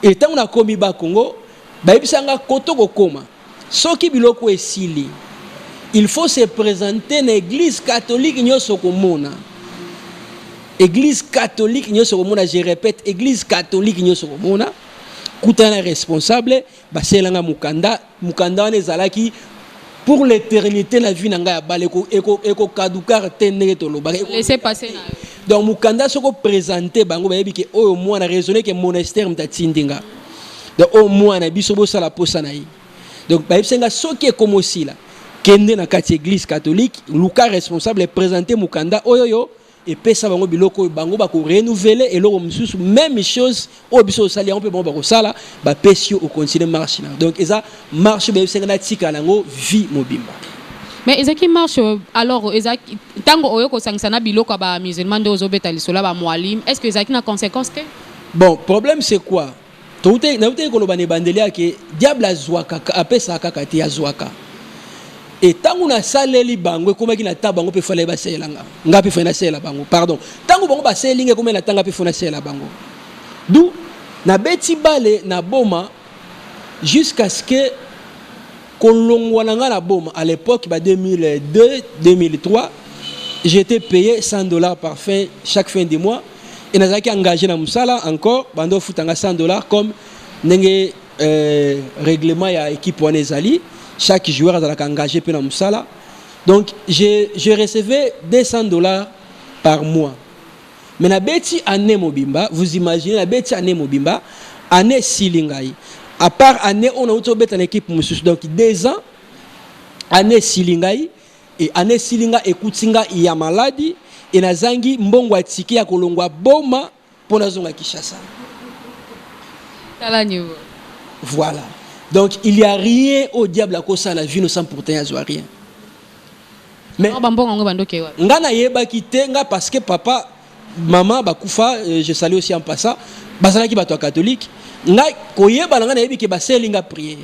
E ntango nakomi Bakongo, bayebisanga koto kokóma, soki biloko esili, il faut se présenter na église catholique nyonso komona, église catholique nyonso komona, je répète, église catholique nyonso komona, kutana na responsable. Basalelanga mokanda. Mokanda wana ezalaki pour l'éternité na vie na ngai ya bale, ekokadukar te ndenge tolobaka. Laissez passer na yo. Donc mokanda, soki oprésente bango, bayebi ke oyo mwana raisonne ke monastère moto atindi nga. Donc oyo mwana biso bosala posa na ye. Donc bayebisa nga: soki ekoma osila, kende na kati église catholique, luka responsable, présente mokanda oyo oyo epesa bango biloko oyo, bango bakorenouveler eloko mosusu, même chose oyo biso osali yango mpe bango bakosala. Bapesi yo, ocontinue marche na. Donc eza marche bayebisa nga natikala yango vie mobimba. Mais ezalaki marche alors, ezalaki ntango oyo kosangisa na biloko ya bamusulman nde ozobeta lisolo ya bamwalim, est ce que ezalaki na conséquence te? Bon, problème c'est quoi? Nautaki koloba na ebandeli yake, diable azwaka, apesaka kaka te, azwaka. E ntango nasaleli bango, ekomaki na ta bango mpe fallait basalela nga, nga mpe fallait nasalela bango. Pardon, ntango bango basaleli nga, ekomaki na ta nga mpe faut nasalela bango. Du nabeti bale na Boma jusqu'à ce que kolongwa na nga na Boma. À l'époque, ba 2002 2003, j'étais payé 100 $ par fin, chaque fin du mois, et nazalaki engagé na mosala encore, bando ofutanga 100 $, comme ndenge règlement ya équipe wana ezali, chaque joueur azalaka engagé mpe na mosala. Donc je recevais 200 $ par mois. Mais nabeti année mobimba, vous imaginez, nabeti année mobimba, année esili ngai, à part année oyo nauti obeta na équipe mosusu, donc 2 ans. Année esili ngai, e année esili ngai, ekuti ngai ya maladi, e nazangi mbongo ya ticket ya kolongwa Boma mpo nazonga Kinshasa. Tala niveau. Voilà. Donc il y a rien au diable akosala vie no sans pourtant azwa rien. Mais bambongo yango bandoki wapi? Nga nayebaki te nga, parce que papa, mama bakufa, je salue aussi en passant, bazalaki bato ya catholique. Nga koyeba na nga, nayebi ke basaleli nga prière.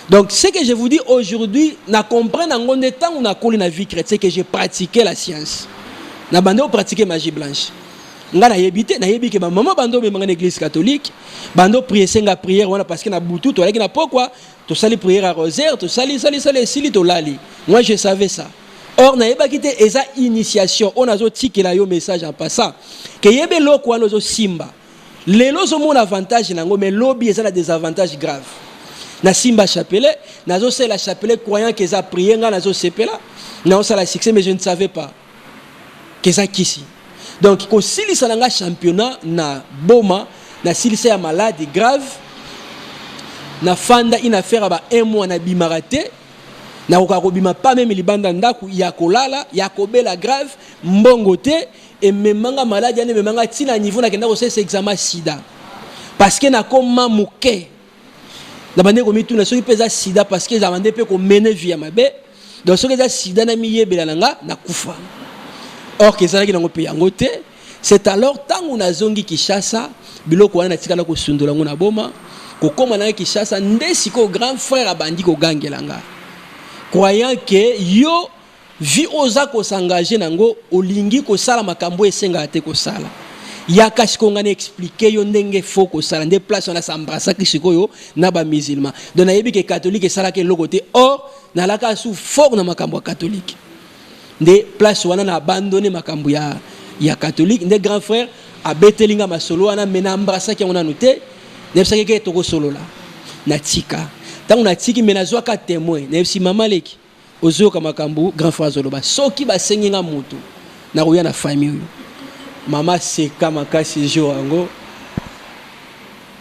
Donc ce que je vous dis aujourd'hui, na comprendre yango nde ntango nakoli na vie chrétienne, que j'ai pratiqué la science, na bande opratiquer magie blanche. Nga nayebi te, nayebi ke bamama bando omemanga na église catholique, bando prier, esenga prière wana, parce que na butu toalaki, na pokwa tosali prière ya rosaire, tosali sali sali, esili, tolali. Moi je savais ça. Or nayebaki te eza initiation oyo nazotikela yo message en passant, ke yeba eloko wana ozosimba lelo, ozomona avantage nango, mais lobi eza na désavantage grave. Nasimba chapelet, nazosala chapelet croyant ke eza prière, nga nazosepela, naosala succès, mais je ne savais pas ke eza kisi. Donc kosilisa na nga championnat na Boma, nasilisa ya maladi grave, nafanda une affaire ya ba un mois, nabimaka te, nakoka kobima pas même libanda ndako, ya kolala, ya kobela grave, mbongo te. Ememanga maladi wana, ememanga ntina niveau nakenda kosalisa examen sida, parce que nakoma moke na bande komituna soki mpe eza sida, parce que ezala bande mpe komene vie ya mabe. Donc soki eza sida, na miyebela na nga nakufa. Or ke ezalaki nango mpe yango te. C'est alors ntango nazongi Kinshasa, biloko wana natikala kosundola yango na Boma. Kokóma nanga Kinshasa nde sikoyo grand frère abandi kogangela nga, croyant ke yo vie oza kosengage nango, olingi kosala makambo esengaka te kosala. Yaka sikoyo, ngai na expliquer yo ndenge faut kosala. Nde place wana s'embrassaki sikoyo na bamusulman. Donc nayebi ke catholique esalaka eloko te. Or nalaka su fort na makambo ya catholique. Nde place wana na abandonné makambo ya catholique. Nde grand frère abeteli nga masolo wana, me na embrassaki yango nanu te. Nayebisaki ke tokosolola. Natika. Ntango natiki, me nazwaka témoin. Nayebisi mama leki: "Ozoyoka makambo grand frère azoloba? Soki basengi nga motu, nakoya na famille oyo." Mama seka makasi jour yango.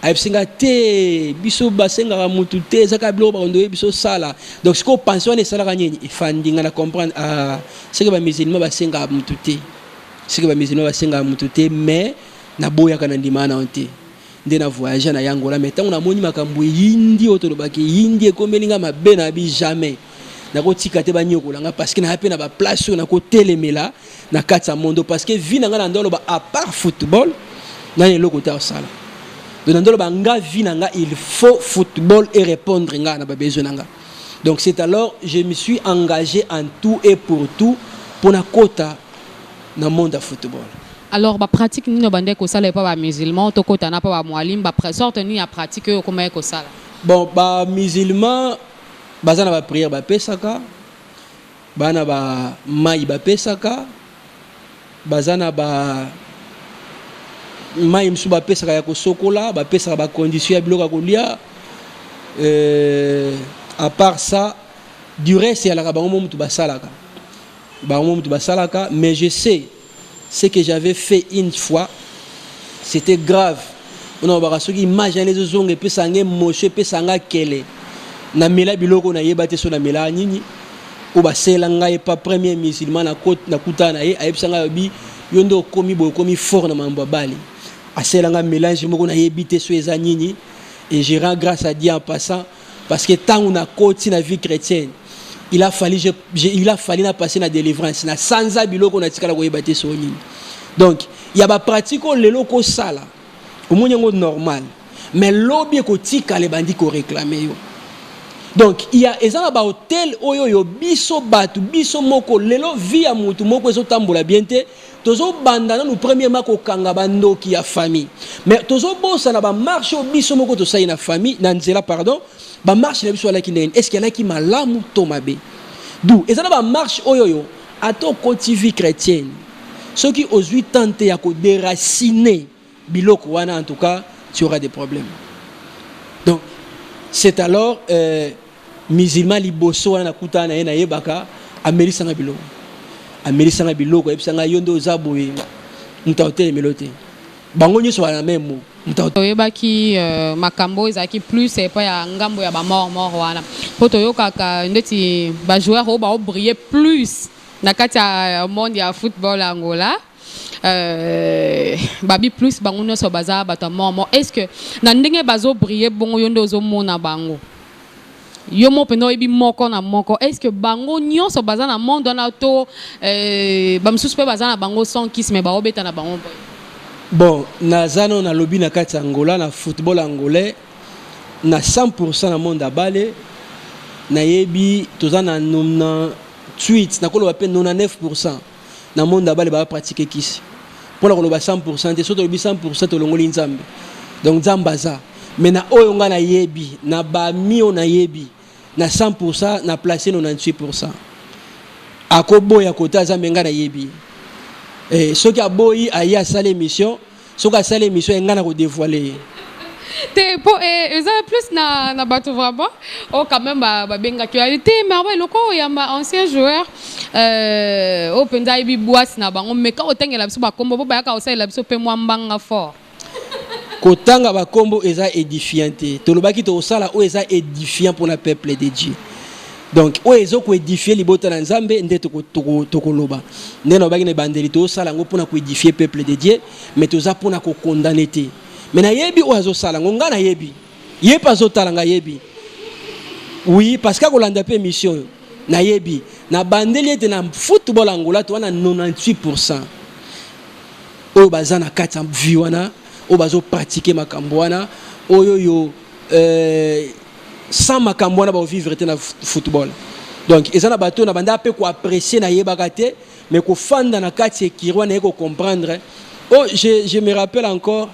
Ayebisi nga te: "Biso basengaka mutu te, ezaka biloko bakondo oyebi biso osala." Donc sikoyo pense wana esalaka nini? Efandi nga na comprendre: ah, seke bamusulman basengaka mutu te, seke bamusulman basengaka mutu te. Mais naboyaka, na ndima na te. Nde na voyage na yangola. Mais ntango namoni makambo eyindi, oyo tolobaki eyindi, ekomeli nga mabe na bi, jamais nakotika te banyokola nga, parce que naya mpe na baplace oyo nakotelemela na kati ya mondo, parce que vie na nga na ndoloba, à part football, nani eloko te osala. Donc na ndoloba nga, vie na nga, il faut football et répondre nga na babesoin na nga. Donc c'est alors je me suis engagé en tout et pour tout mpona kota na monde ya football. Alors bapratique nini obandeki kosala epa bamusulman? Tokota na mpa bamwalim, basorte nini ya pratique oyo okomaki kosala? Bon, bamusulman baza na baprière bapesaka, baa na bamai bapesaka, baza na ba mai mosusu bapesaka ya kosokola, bapesaka bacondition ya biloko ya kolia. À part ça, du reste eyalaka bango mo mutu basalaka, bango mo mutu basalaka. Mais je sais ce que j'avais fait une fois, c'était grave. Ona baka soki image yana ezozonga, epesanga émotion, epesanga kele. Namela biloko nayeba te so namela nini oyo basela ngai epa premier musulman. Nakutana na ye, ayebisa ngai, alobi: "Yo nde okomi boye, okomi fort na mambo ya bale." Asela ngai mélange moko, nayebi te so eza nini. Et je rends grâce à Dieu en passant, parce que ntango nakoti na vie chrétienne, il a fallu na passer na délivrance na sanza biloko natikala koyeba te so nini. Donc ya bapratique oyo lelo kosala, omoni yango normal, mais lobi ekotikala, ebandi koréclamer yo. Donc ya eza na bahotel oyo oyo biso bato biso moko lelo, vie ya mutu moko ezotambola bien te. Tozobanda nanu premièrement kokanga bandoki ya famille, mais tozobosana bamarche oyo biso moko tosali na famille na nzela. Pardon, bamarche na biso alaki ndenge? Est ce que alaki malamu to mabe? Du eza na bamarche oyo oyo ata okoti vie chrétienne, soki ozwi temps te ya kodéraciner biloko wana, en tout cas tu auras des problèmes. Donc c'est alors musulman liboso wana nakutana na ye, nayebaka amelisanga biloko, amelisanga biloko, ayebisanga: "Yo nde oza boye, moto akotelemelo te." Bango nyonso bana même mo moto. Toyebaki makambo ezalaki plus epai ya ngambo ya bamort mort wana, mpo toyokaka ndeti bajoueur oyo baobrille plus na kati ya monde ya football ya Angola, babi plus bango nyonso baza bato ya mort mort. Est ce que na ndenge bazobrille bongo, yo nde ozomona bango, yo mo mpenza oyebi moko na moko, est ce que bango nyonso baza na monde wana to bamosusu mpe baza na bango sans kisi, me baobeta na bango boye? Bon, naza nano, nalobi na kati ya Angola, na football angolais, na 100 na monde ya bale, nayebi toza na 98, nakoloba mpe 99 na monde ya bale bapratique kisi. Mpona koloba 100 te, so tolobi 100, tolongoli Nzambe. Donc Nzambe aza, mais na oyo ngai nayebi, na bami oyo nayebi, na 100 na place 98. Akoboya kota aza, me ngai nayebi. Soki aboyi, aye asala émission. Soki asala émission, ye ngai na kodévoile ye. Te, mpo eza plus na bato vraiment oyo quand même babengaki yo te. Merveille, eloko oyamba ancien joueur oyo mpenza ayebi bwasi na bango, mais ka otangela biso bakombo, mpo bayaka kosalela biso mpe mwa mbanga fort. Kotanga bakombo eza édifiant te. Tolobaki tokosala oyo eza édifiant mpona peuple de Dieu. Donc oyo ezokoédifie libota na Nzambe nde tokoloba. Nde nalobaki na ebandeli, tozosala yango mpona koédifie peuple de Dieu, mais toza mpona kokondane te. Mais nayebi oyo azosala yango, ngai nayebi ye mpe azotala ngai, yebi. Oui, parce que akolanda mpe émission oyo. Nayebi, nabandeli ete na football Angola to wana, 98 oyo baza na kati ya vie wana, oyo bazopratike makambo wana, oyo oyo sans makambo wana baovivre te na football. Donc eza na bato na banda mpe koapprécie, nayebaka te, mais kofanda na kati ekiri wana, ye kocomprendre. Oh, je me rappelle encore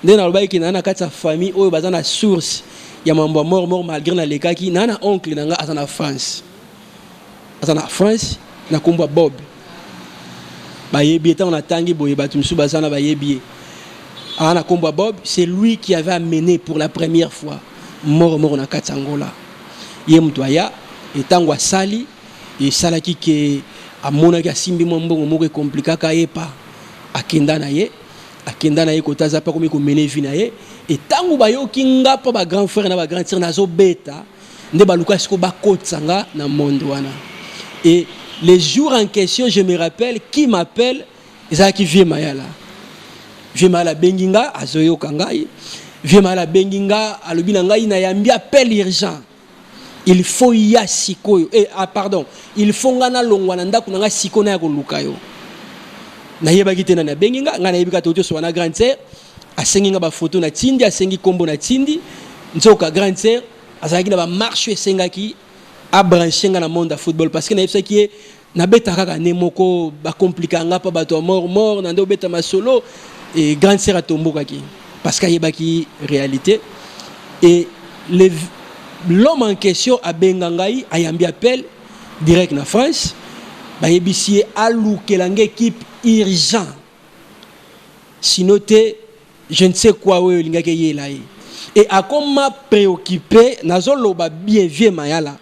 nde nalobaki ke naa na kati ya famille oyo baza na source ya mambo ya mort mort, malgré nalekaki naa na oncle na nga aza na France, aza na France na nkombo ya Bob. Bayebi ye. Ntango natangi boye, bato mosusu baza na bayebi ye, aza na nkombo ya Bob. C'est lui qui avait amené pour la première fois mort mort na kati ya Angola. Ye moto aya, etango asali, esalaki ke amonaki asimbi mwa mbongo moko, ekomplikaka ye pa akenda na ye, akenda na ye kota, aza mpe akomi komene vie na ye. Etango bayoki nga mpo bagrand frère na bagrand sœur nazobeta nde baluka siko bakotisa nga na monde wana. Et les jours en question, je me rappelle, qui m'appelle, ezalaki vieux Mayala. Vieux Mayala abengi nga, azoyoka ngai. Vieux Mayala abengi nga, alobi na ngai: "Nayambi appel urgent, il faut ya sikoyo." Eh, ah, pardon, il faut nga nalongwa na ndako na nga sikoyo, naya koluka yo. Nayebaki te nani abengi nga. Ngai nayebi kaka touti osoba na grande sœur, asengi nga bafoto na tindi, asengi nkombo na tindi. Nzoka grande sœur azalaki na bamarche, esengaki abranche nga na monde ya football, parce que nayebisaki ye nabeta kaka ne moko, bakomplika nga mpa bato ya mort mort na nde obeta masolo. E grande sœur atombokaki parce que ayebaki réalité. Et l'homme en question abenga ngai, ayambi appel direct na France, bayebisi ye alukela nga équipe urgent, sinon te je ne sais quoi oyo olingaki eyela ye. E akoma préoccupé, nazoloba bien, vieux Mayala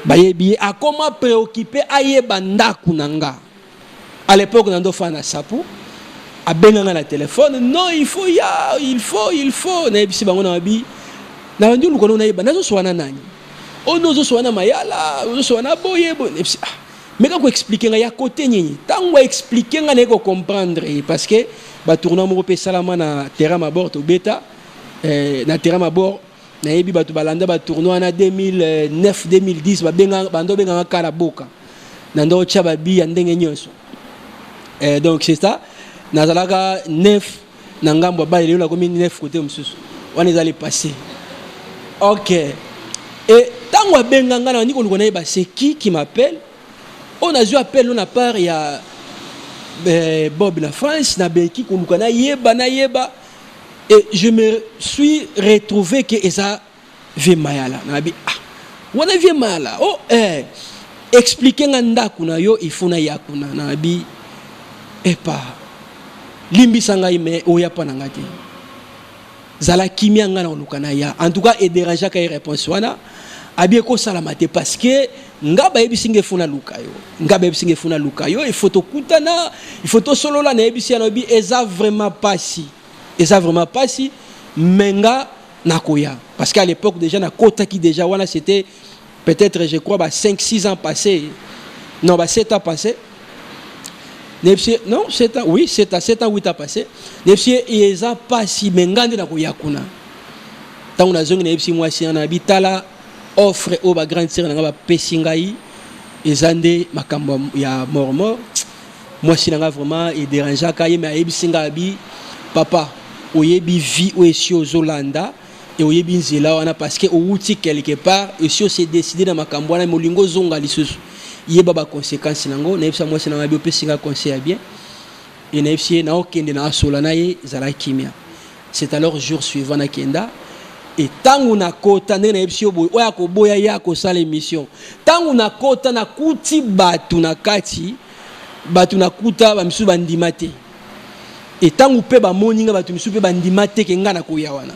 bayebi ye, akoma préoccupé ayeba ndako na nga. À l'époque na ndofana na sapu. Abenga nga na téléphone: "Non, il faut ya, il faut, il faut." Nayebisi bango na babi nabandi oluka no nayeba nazosowa na nani oyo, ozosowa na Mayala, ozosowa na boye boye. Nayebisi: "Ah, meka koexpliquer nga ya kote nini." Ntango aexpliquer nga, naye kocomprendre ye, parce que batournoi moko mpe esalama na terrain mabor, tobeta na terrain mabor. Nayebi bato balanda batournoi na 2009, 2010, babenga bando obenganga kala boka na ndo otya babi ya ndenge nyonso. Donc c'est ça, nazalaka neuf na ngambo ya bale, lelo nakomi neuf côté mosusu wana, eza le passé. Ok, et ntango abenga nga, nabandi koluka nayeba c'est qui qui m'appelle. Oyo nazwi appel no na part ya Bob na France, nabeki koluka nayeba, nayeba, et je me suis retrouvé que eza vieux Mayala. Nabi: "Ah, wana vieux Mayala." "Oh, explique nga ndako na yo, il faut naya kuna." Nabi: "Epa limbisa ngai, me oya mpa na nga te, zala kimia, ngai na koluka na ya." En tout cas edérangeaka ye réponse wana, abi ekosalama te, parce que nga bayebisi nga efo naluka yo, nga bayebisi nga efo naluka yo, il faut tokutana, il faut tosolola. Nayebisi ya, nayebi eza vraiment pasi, eza vraiment pasi, me nga nakoya, parce qu'à l'époque déjà nakotaki déjà wana, c'était peut-être, je crois, ba 5 6 ans passé, non, ba 7 ans passé. Nayebisi: "Non, 7 ans, oui, 7 ans, 7 ans, 8 ans passé." Nayebisi ye eza pasi, me nga nde nakoya kuna. Ntango nazongi, nayebisi mwasi wana, nabi: "Tala offre oyo bagrande sœur na nga bapesi ngai, eza nde makambo ya mormor." Mwasi na nga vraiment edérangeaka ye, me ayebisi nga, abi: "Papa, oyebi vie oyo esi ozolanda e, oyebi nzela wana, parce que owuti quelque part, esi ose décide na makambo wana, molingo ozonga lisusu, yeba baconséquence nango." Nayebisa mwasi na nga, abi opesi nga conseil ya bien. E nayebisi ye naokende na asola na ye, ezala kimia. C'est alors jour suivant nakenda. E ntango nakota, ndenge nayebisi yo boye, oyo akoboya ye akosala émission. Ntango nakota, nakuti bato na kati, bato nakuta bamisusu bandima te. E ntango mpe bamoni nga, bato misusu mpe bandima te ke nga nakoya wana,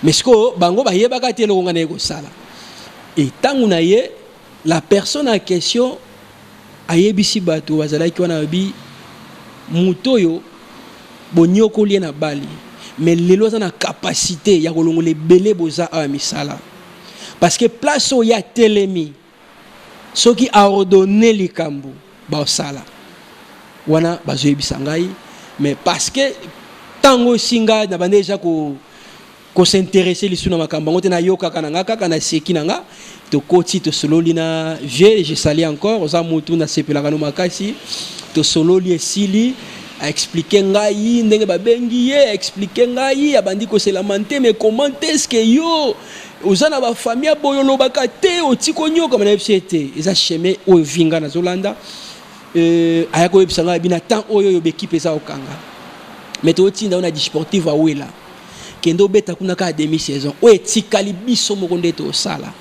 mais sikoyo bango bayebaka te eloko nga naye kosala. E ntango na ye, la personne en question ayebisi bato bazalaki wana, babi: "Moto oyo bonyokoli ye na bali, mais lelo aza na capacité ya kolongola ebele boza awa misala, parce que place oyo atelemi, soki aordonne likambo, baosala wana." Bazoyebisa ngai, mais parce que ntango esinga na bande déjà ko kos'intéresser lisusu na makambo yango te, nayokaka na nga kaka, naseki na nga. Tokoti, tosololi na vieux, je salue encore, oza mutu nasepelaka no makasi. Tosololi, esili, aexpliquer ngai ndenge babengi ye, aexpliquer ngai, abandi koselama te: "Mais comment est-ce que yo oza na bafamille boye, olobaka te, oti konyokama?" Nayebisi ye te, eza chemin oyo vi nga nazolanda. Aya koyebisa ngai, abi na temps oyo oyo baekipe eza kokanga. Mais totinda yo na Disportive Awela, kende obeta kuna kaka demi saison oyo etikali. Biso moko nde tosala,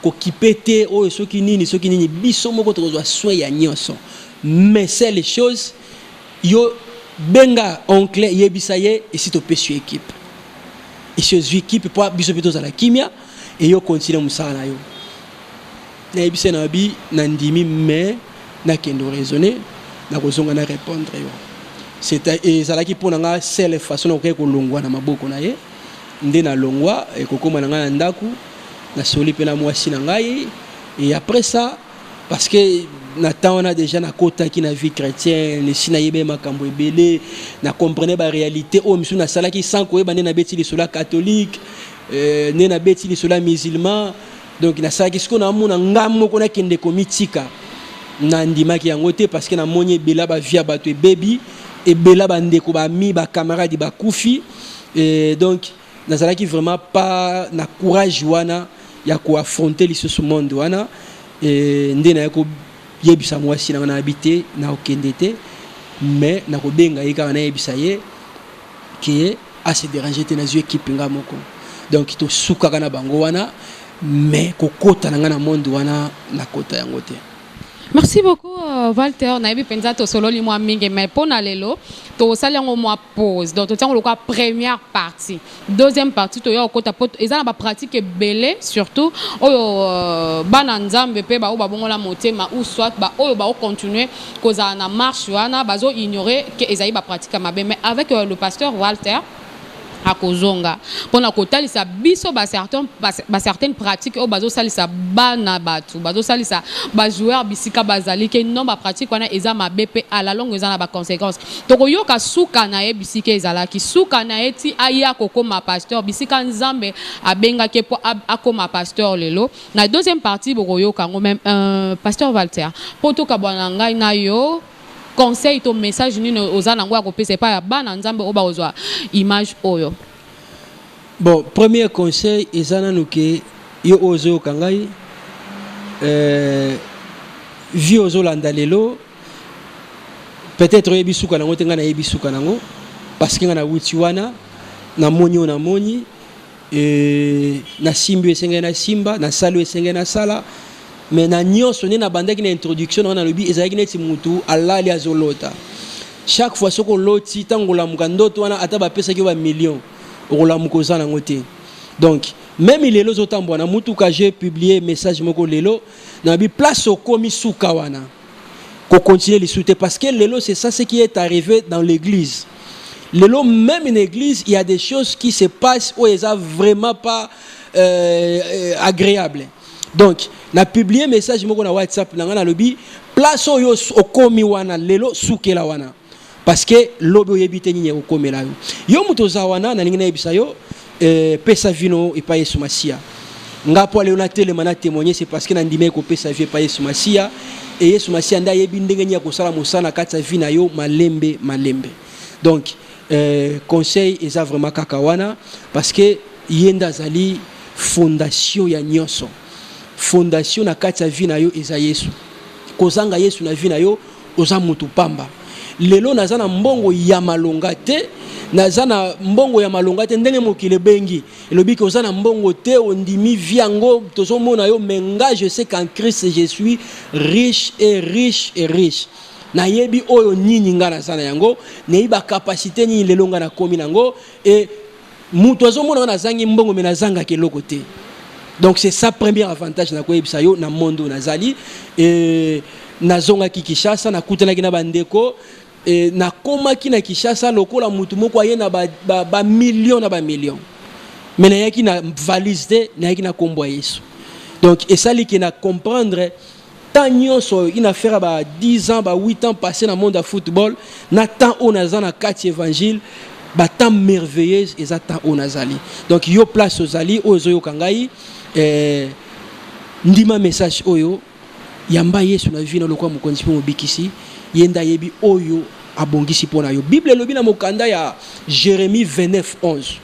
kokipe te oyo soki nini soki nini, biso moko tokozwa soin ya nyonso. Mais seule chose, yo benga oncle, yebisa ye esi topesi yo équipe, esi ozwi équipe, mpo biso mpe tozala kimia e yo continue mosala na yo. Nayebisa na bi nandimi, mais nakende raisonner, nakozonga na répondre yo. Ezalaki mpo na nga seule façon nakoki kolongwa na maboko na ye. Nde nalongwa, ekokóma na ngai na ndako, nasoli mpe na mwasi na ngai. Et après ça, parce que na temps wana déjà nakotaki na vie chrétienne, esi nayebi makambo ebele, na comprendre baréalité oyo misusu nasalaki sans koyeba. Nde nabeti lisolo ya catholique, nde nabeti lisolo ya musulman. Donc nasalaki sikoyo, namona nga moko nakende komitika, nandimaki yango te, parce que namoni ebela bavie ya bato ebebi, ebela bandeko, bami, bacamarade bakufi. Et donc nazalaki vraiment pas na courage wana ya koaffronter lisusu monde wana. E nde naye koyebisa mwasi na nga, nayebi te, nakokende te, mais nakobenga ye kaka, nayebisa ye ke ase déranger te, nazwi équipe nga moko. Donc tosukaka na bango wana, mais kokota na nga na monde wana, nakota yango te. Merci beaucoup, Walter. Nayebi mpenza tosololi mwa mingi, mais mpo na lelo tosali yango mwa pause. Donc totiango lokola première partie. Deuxième partie toya kokota, mpo eza na bapratique ebele, surtout oyo bana Nzambe mpe baoyo babongola motema ou soit baoyo baocontinue kozala na marche wana, bazoignore ke ezali bapratique ya mabe. Mais avec le pasteur Walter akozonga mpona kotalisa biso bacertaine pratique oyo bazosalisa bana bato, bazosalisa bajoueur bisika bazali, ke non, bapratique wana eza mabe mpe à la longue eza na baconséquence. Tokoyoka suka na ye, bisika ezalaki suka na ye ti aya kokóma pasteur, bisika Nzambe abengaki mpo akóma pasteur. Lelo na deuxième partie bokoyoka yango. Même pasteur Walter, mpo tokabwana na ngai na yo, conseil to message nini oza nango ya kopesa epai ya bana Nzambe oyo bakozwa image oyo? Bon, premier conseil eza nanu ke yo oyo ozoyoka ngai, vie ozolanda lelo, peut-être oyebi suka nango te. Ngai nayebi suka nango, parce que ngai nawuti wana, namoni oyo namoni, nasimbi oyo esengeli nasimba, nasali oyo esengeli nasala. Mais na nyonso nde nabandaki na introduction na nga, nalobi ezalaki neti mutu alali azolota. Chaque fois soki oloti, ntango olamuka, ndoto wana, ata bapesaki yo bamillion, okolamuka oza nango te. Donc même lelo ozotambola na mutuka, j'ai publié message moko lelo, nabi place okomi, suka wana, kocontinue lisusu te. Parce que lelo, c'est ça ce qui est arrivé dans l'église. Lelo même une église, il y a des choses qui se passent oyo eza vraiment pas agréable. Donc na publié message moko na WhatsApp na ngai, nalobi place oyo okomi wana lelo, sukela wana, parce que lobi oyebi te nini ekokomela yo. Yo moto oza wana, nalingi nayebisa yo, pesa vie na yo epai Yesu Masiya. Nga mpo lelo natelema na témoigner, c'est parce que nandimi ekopesa vie epai Yesu Masiya. E Yesu Masiya nde ayebi ndenge nini ya kosala mosala na kati ya vie na yo, malembe malembe. Donc conseil eza vraiment kaka wana, parce que ye nde azali fondation ya nyonso. Fondation na kati ya vie na yo eza Yesu. Kozanga Yesu na vie na yo, oza mutu pamba. Lelo naza na mbongo ya malonga te, naza na mbongo ya malonga te ndenge mokili ebengi, elobi ke oza na mbongo te, ondimi vie yango tozomona yo. Mais nga, je sais qu'en Christ je suis riche et riche et riche. Nayebi oyo nini nga naza na yango, nayebi bacapacité nini lelo nga nakomi nango. E moto azomona nga nazangi mbongo, me nazangaka eloko te. Donc c'est ça premier avantage nakoyebisa yo na monde oyo nazali. E nazongaki Kinshasa, nakutanaki na bandeko. E nakomaki na Kinshasa lokola mutu moko aye na bamillion, ba na bamillion, mais nayaki na valise te, nayaki na nkombo ya Yesu. Donc esaliki na comprendre temps nyonso, une affaire ba 10 ans, ba 8 ans passé na monde ya football, na temps oyo naza na kati évangile, batemps merveilleuse eza temps oyo nazali. Donc yo place ozali, oyo ozoyoka ngai, ndima message oyo, yamba Yesu na vie na lokola mokonzi mpe mobikisi. Ye nde ayebi oyo abongisi mpo na yo. Bible elobi na mokanda ya Jérémie 29 11,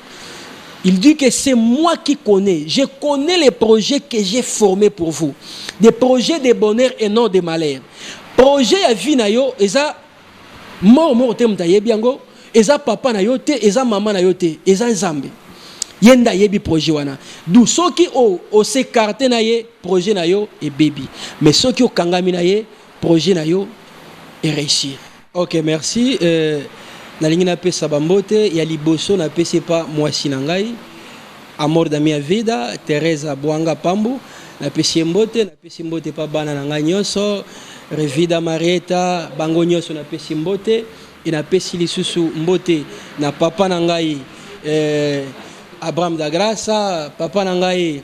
il dit que c'est moi qui connais. Je connais les projets que j'ai formés pour vous. Des projets de bonheur et non de malheur. Projet ya vie na yo, eza mort mort te moto ayebi yango. Eza papa na yo te, eza mama na yo te, eza Nzambe. Ye nde ayebi projet wana. Du soki o o s'écarter na ye, projet na yo ebebi. Mais soki okangami na ye, projet na yo e réussir. Ok merci euh, nalingi napesa bambote ya liboso napesi epa mwasi na ngai amor da mia vida Teresa Bwanga Pambu napesi ye mbote napesi mbote epa bana na ngai nyonso Revida Marieta bango nyonso napesi mbote e napesi lisusu mbote na papa na ngai eh, Abraham da Graça papa na ngai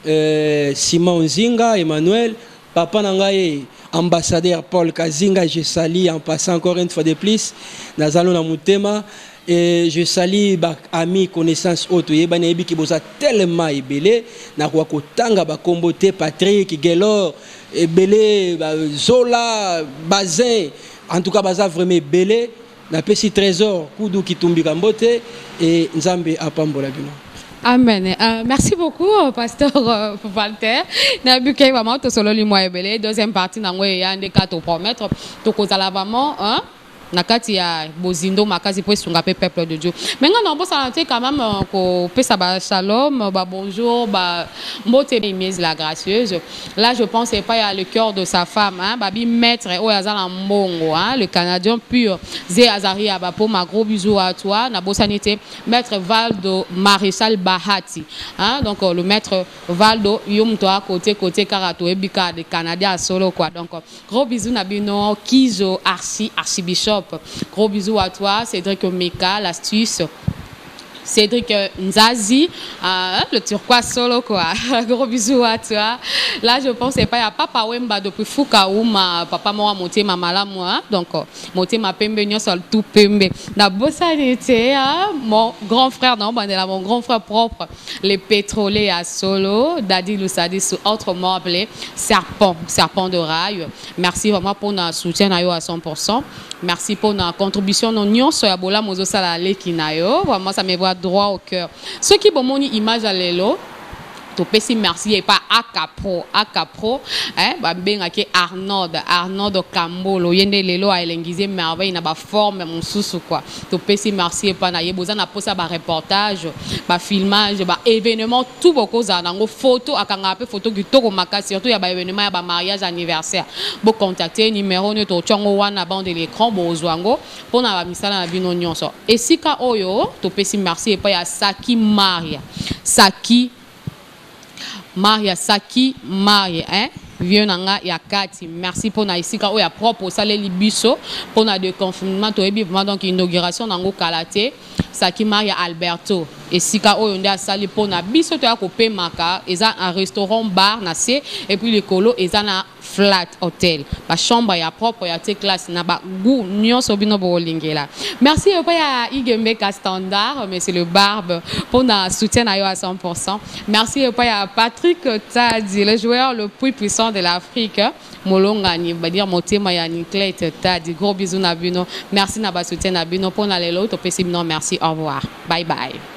eh, Simon Nzinga Emmanuel papa na ngai ambassadeur Paul Kazinga je salue en passant encore une fois de plus nazalo na motema et je salue ba amis connaissance oyo toyebani nayebi ke boza tellement ebele nakoka kotanga bakombo te Patrick Gelor ebele ba Zola Bazin en tout cas baza vraiment ebele napesi Trésor Kudu Kitumbika mbote et Nzambe apambola bino. Amen. Merci beaucoup, Pasteur Walter. Nabuke vraiment tosololi mwa ebele. Deuxième partie nango eya nde ka to promettre. Tokozala vraiment hein na kati ya bozindo makasi po esunga pe peuple de Dieu. Mais nga na bosana te quand même kopesa ba shalom, ba bonjour, ba mbote Mies la gracieuse. Là je pense pas ya le cœur de sa femme hein, babi maître oyo aza na mbongo hein, le Canadien pur. Ze Azaria ba po ma gros bisous à toi. Na bosani te maître Valdo Maréchal Bahati hein, donc le maître Valdo yo moto à côté côté kaka toyebi kaka de Canadien solo quoi. Donc gros bisous na bino Kizo Archi Archibishop. Gros bisous à toi Cédric Meka l'astuce. Cédric Nzazi, le turquoise solo quoi. Gros bisous à toi. Là je pense pas ya Papa Wemba depuis Fukauma, papa moi motema malamu hein. Donc motema pembe nyonso tout pembe. Na bosani te hein, mon grand frère non bandela mon grand frère propre, les pétroliers à solo, Dadi Lusadi autrement appelé Serpent, Serpent de rail. Merci vraiment pour notre soutien na yo à 100%. Merci pour notre contribution non nyonso ya bola mozo sala leki na yo. Vraiment ça me va droit au cœur. Ceux qui bomoni image à lelo topesi merci et pas Akapro, Akapro hein ba bengaki Arnold, Arnold Kambolo yende lelo a elengize merveille na ba forme mosusu quoi. Topesi merci et pas na ye boza na posa ba reportage, ba filmage, ba événement tout bokoza nango photo akanga pe photo kitoko makasi surtout ya ba événement ya ba mariage anniversaire. Bo contacter numéro ne to tshongo wana bande de l'écran bozwango pona ba misala na bino nyonso. Esika oyo topesi merci et pas ya Saki Maria. Saki Maria, Saki Maria, hein? Vieux nanga ya kati. Merci pour na esika oyo ya propre osaleli biso pour na déconfinement toyebi vraiment donc inauguration nango kala te. Saki Maria Alberto esika oyo nde asali pour na biso to ya kopemaka eza un restaurant bar na se et puis likolo eza na flat hotel ba chambre ya propre ya te classe na ba goût nyonso bino bolingela. Merci epai ya Igembeka Standard, monsieur le barbe pour na soutien na yo à 100%. Merci epai ya Patrick Tadi, le joueur le plus puissant de l'Afrique, Molongani, va dire motema ya Niclette Tadi. Gros bisous na bino. Merci na ba soutien na bino pour na lelo topesi bino merci. Au revoir. Bye bye.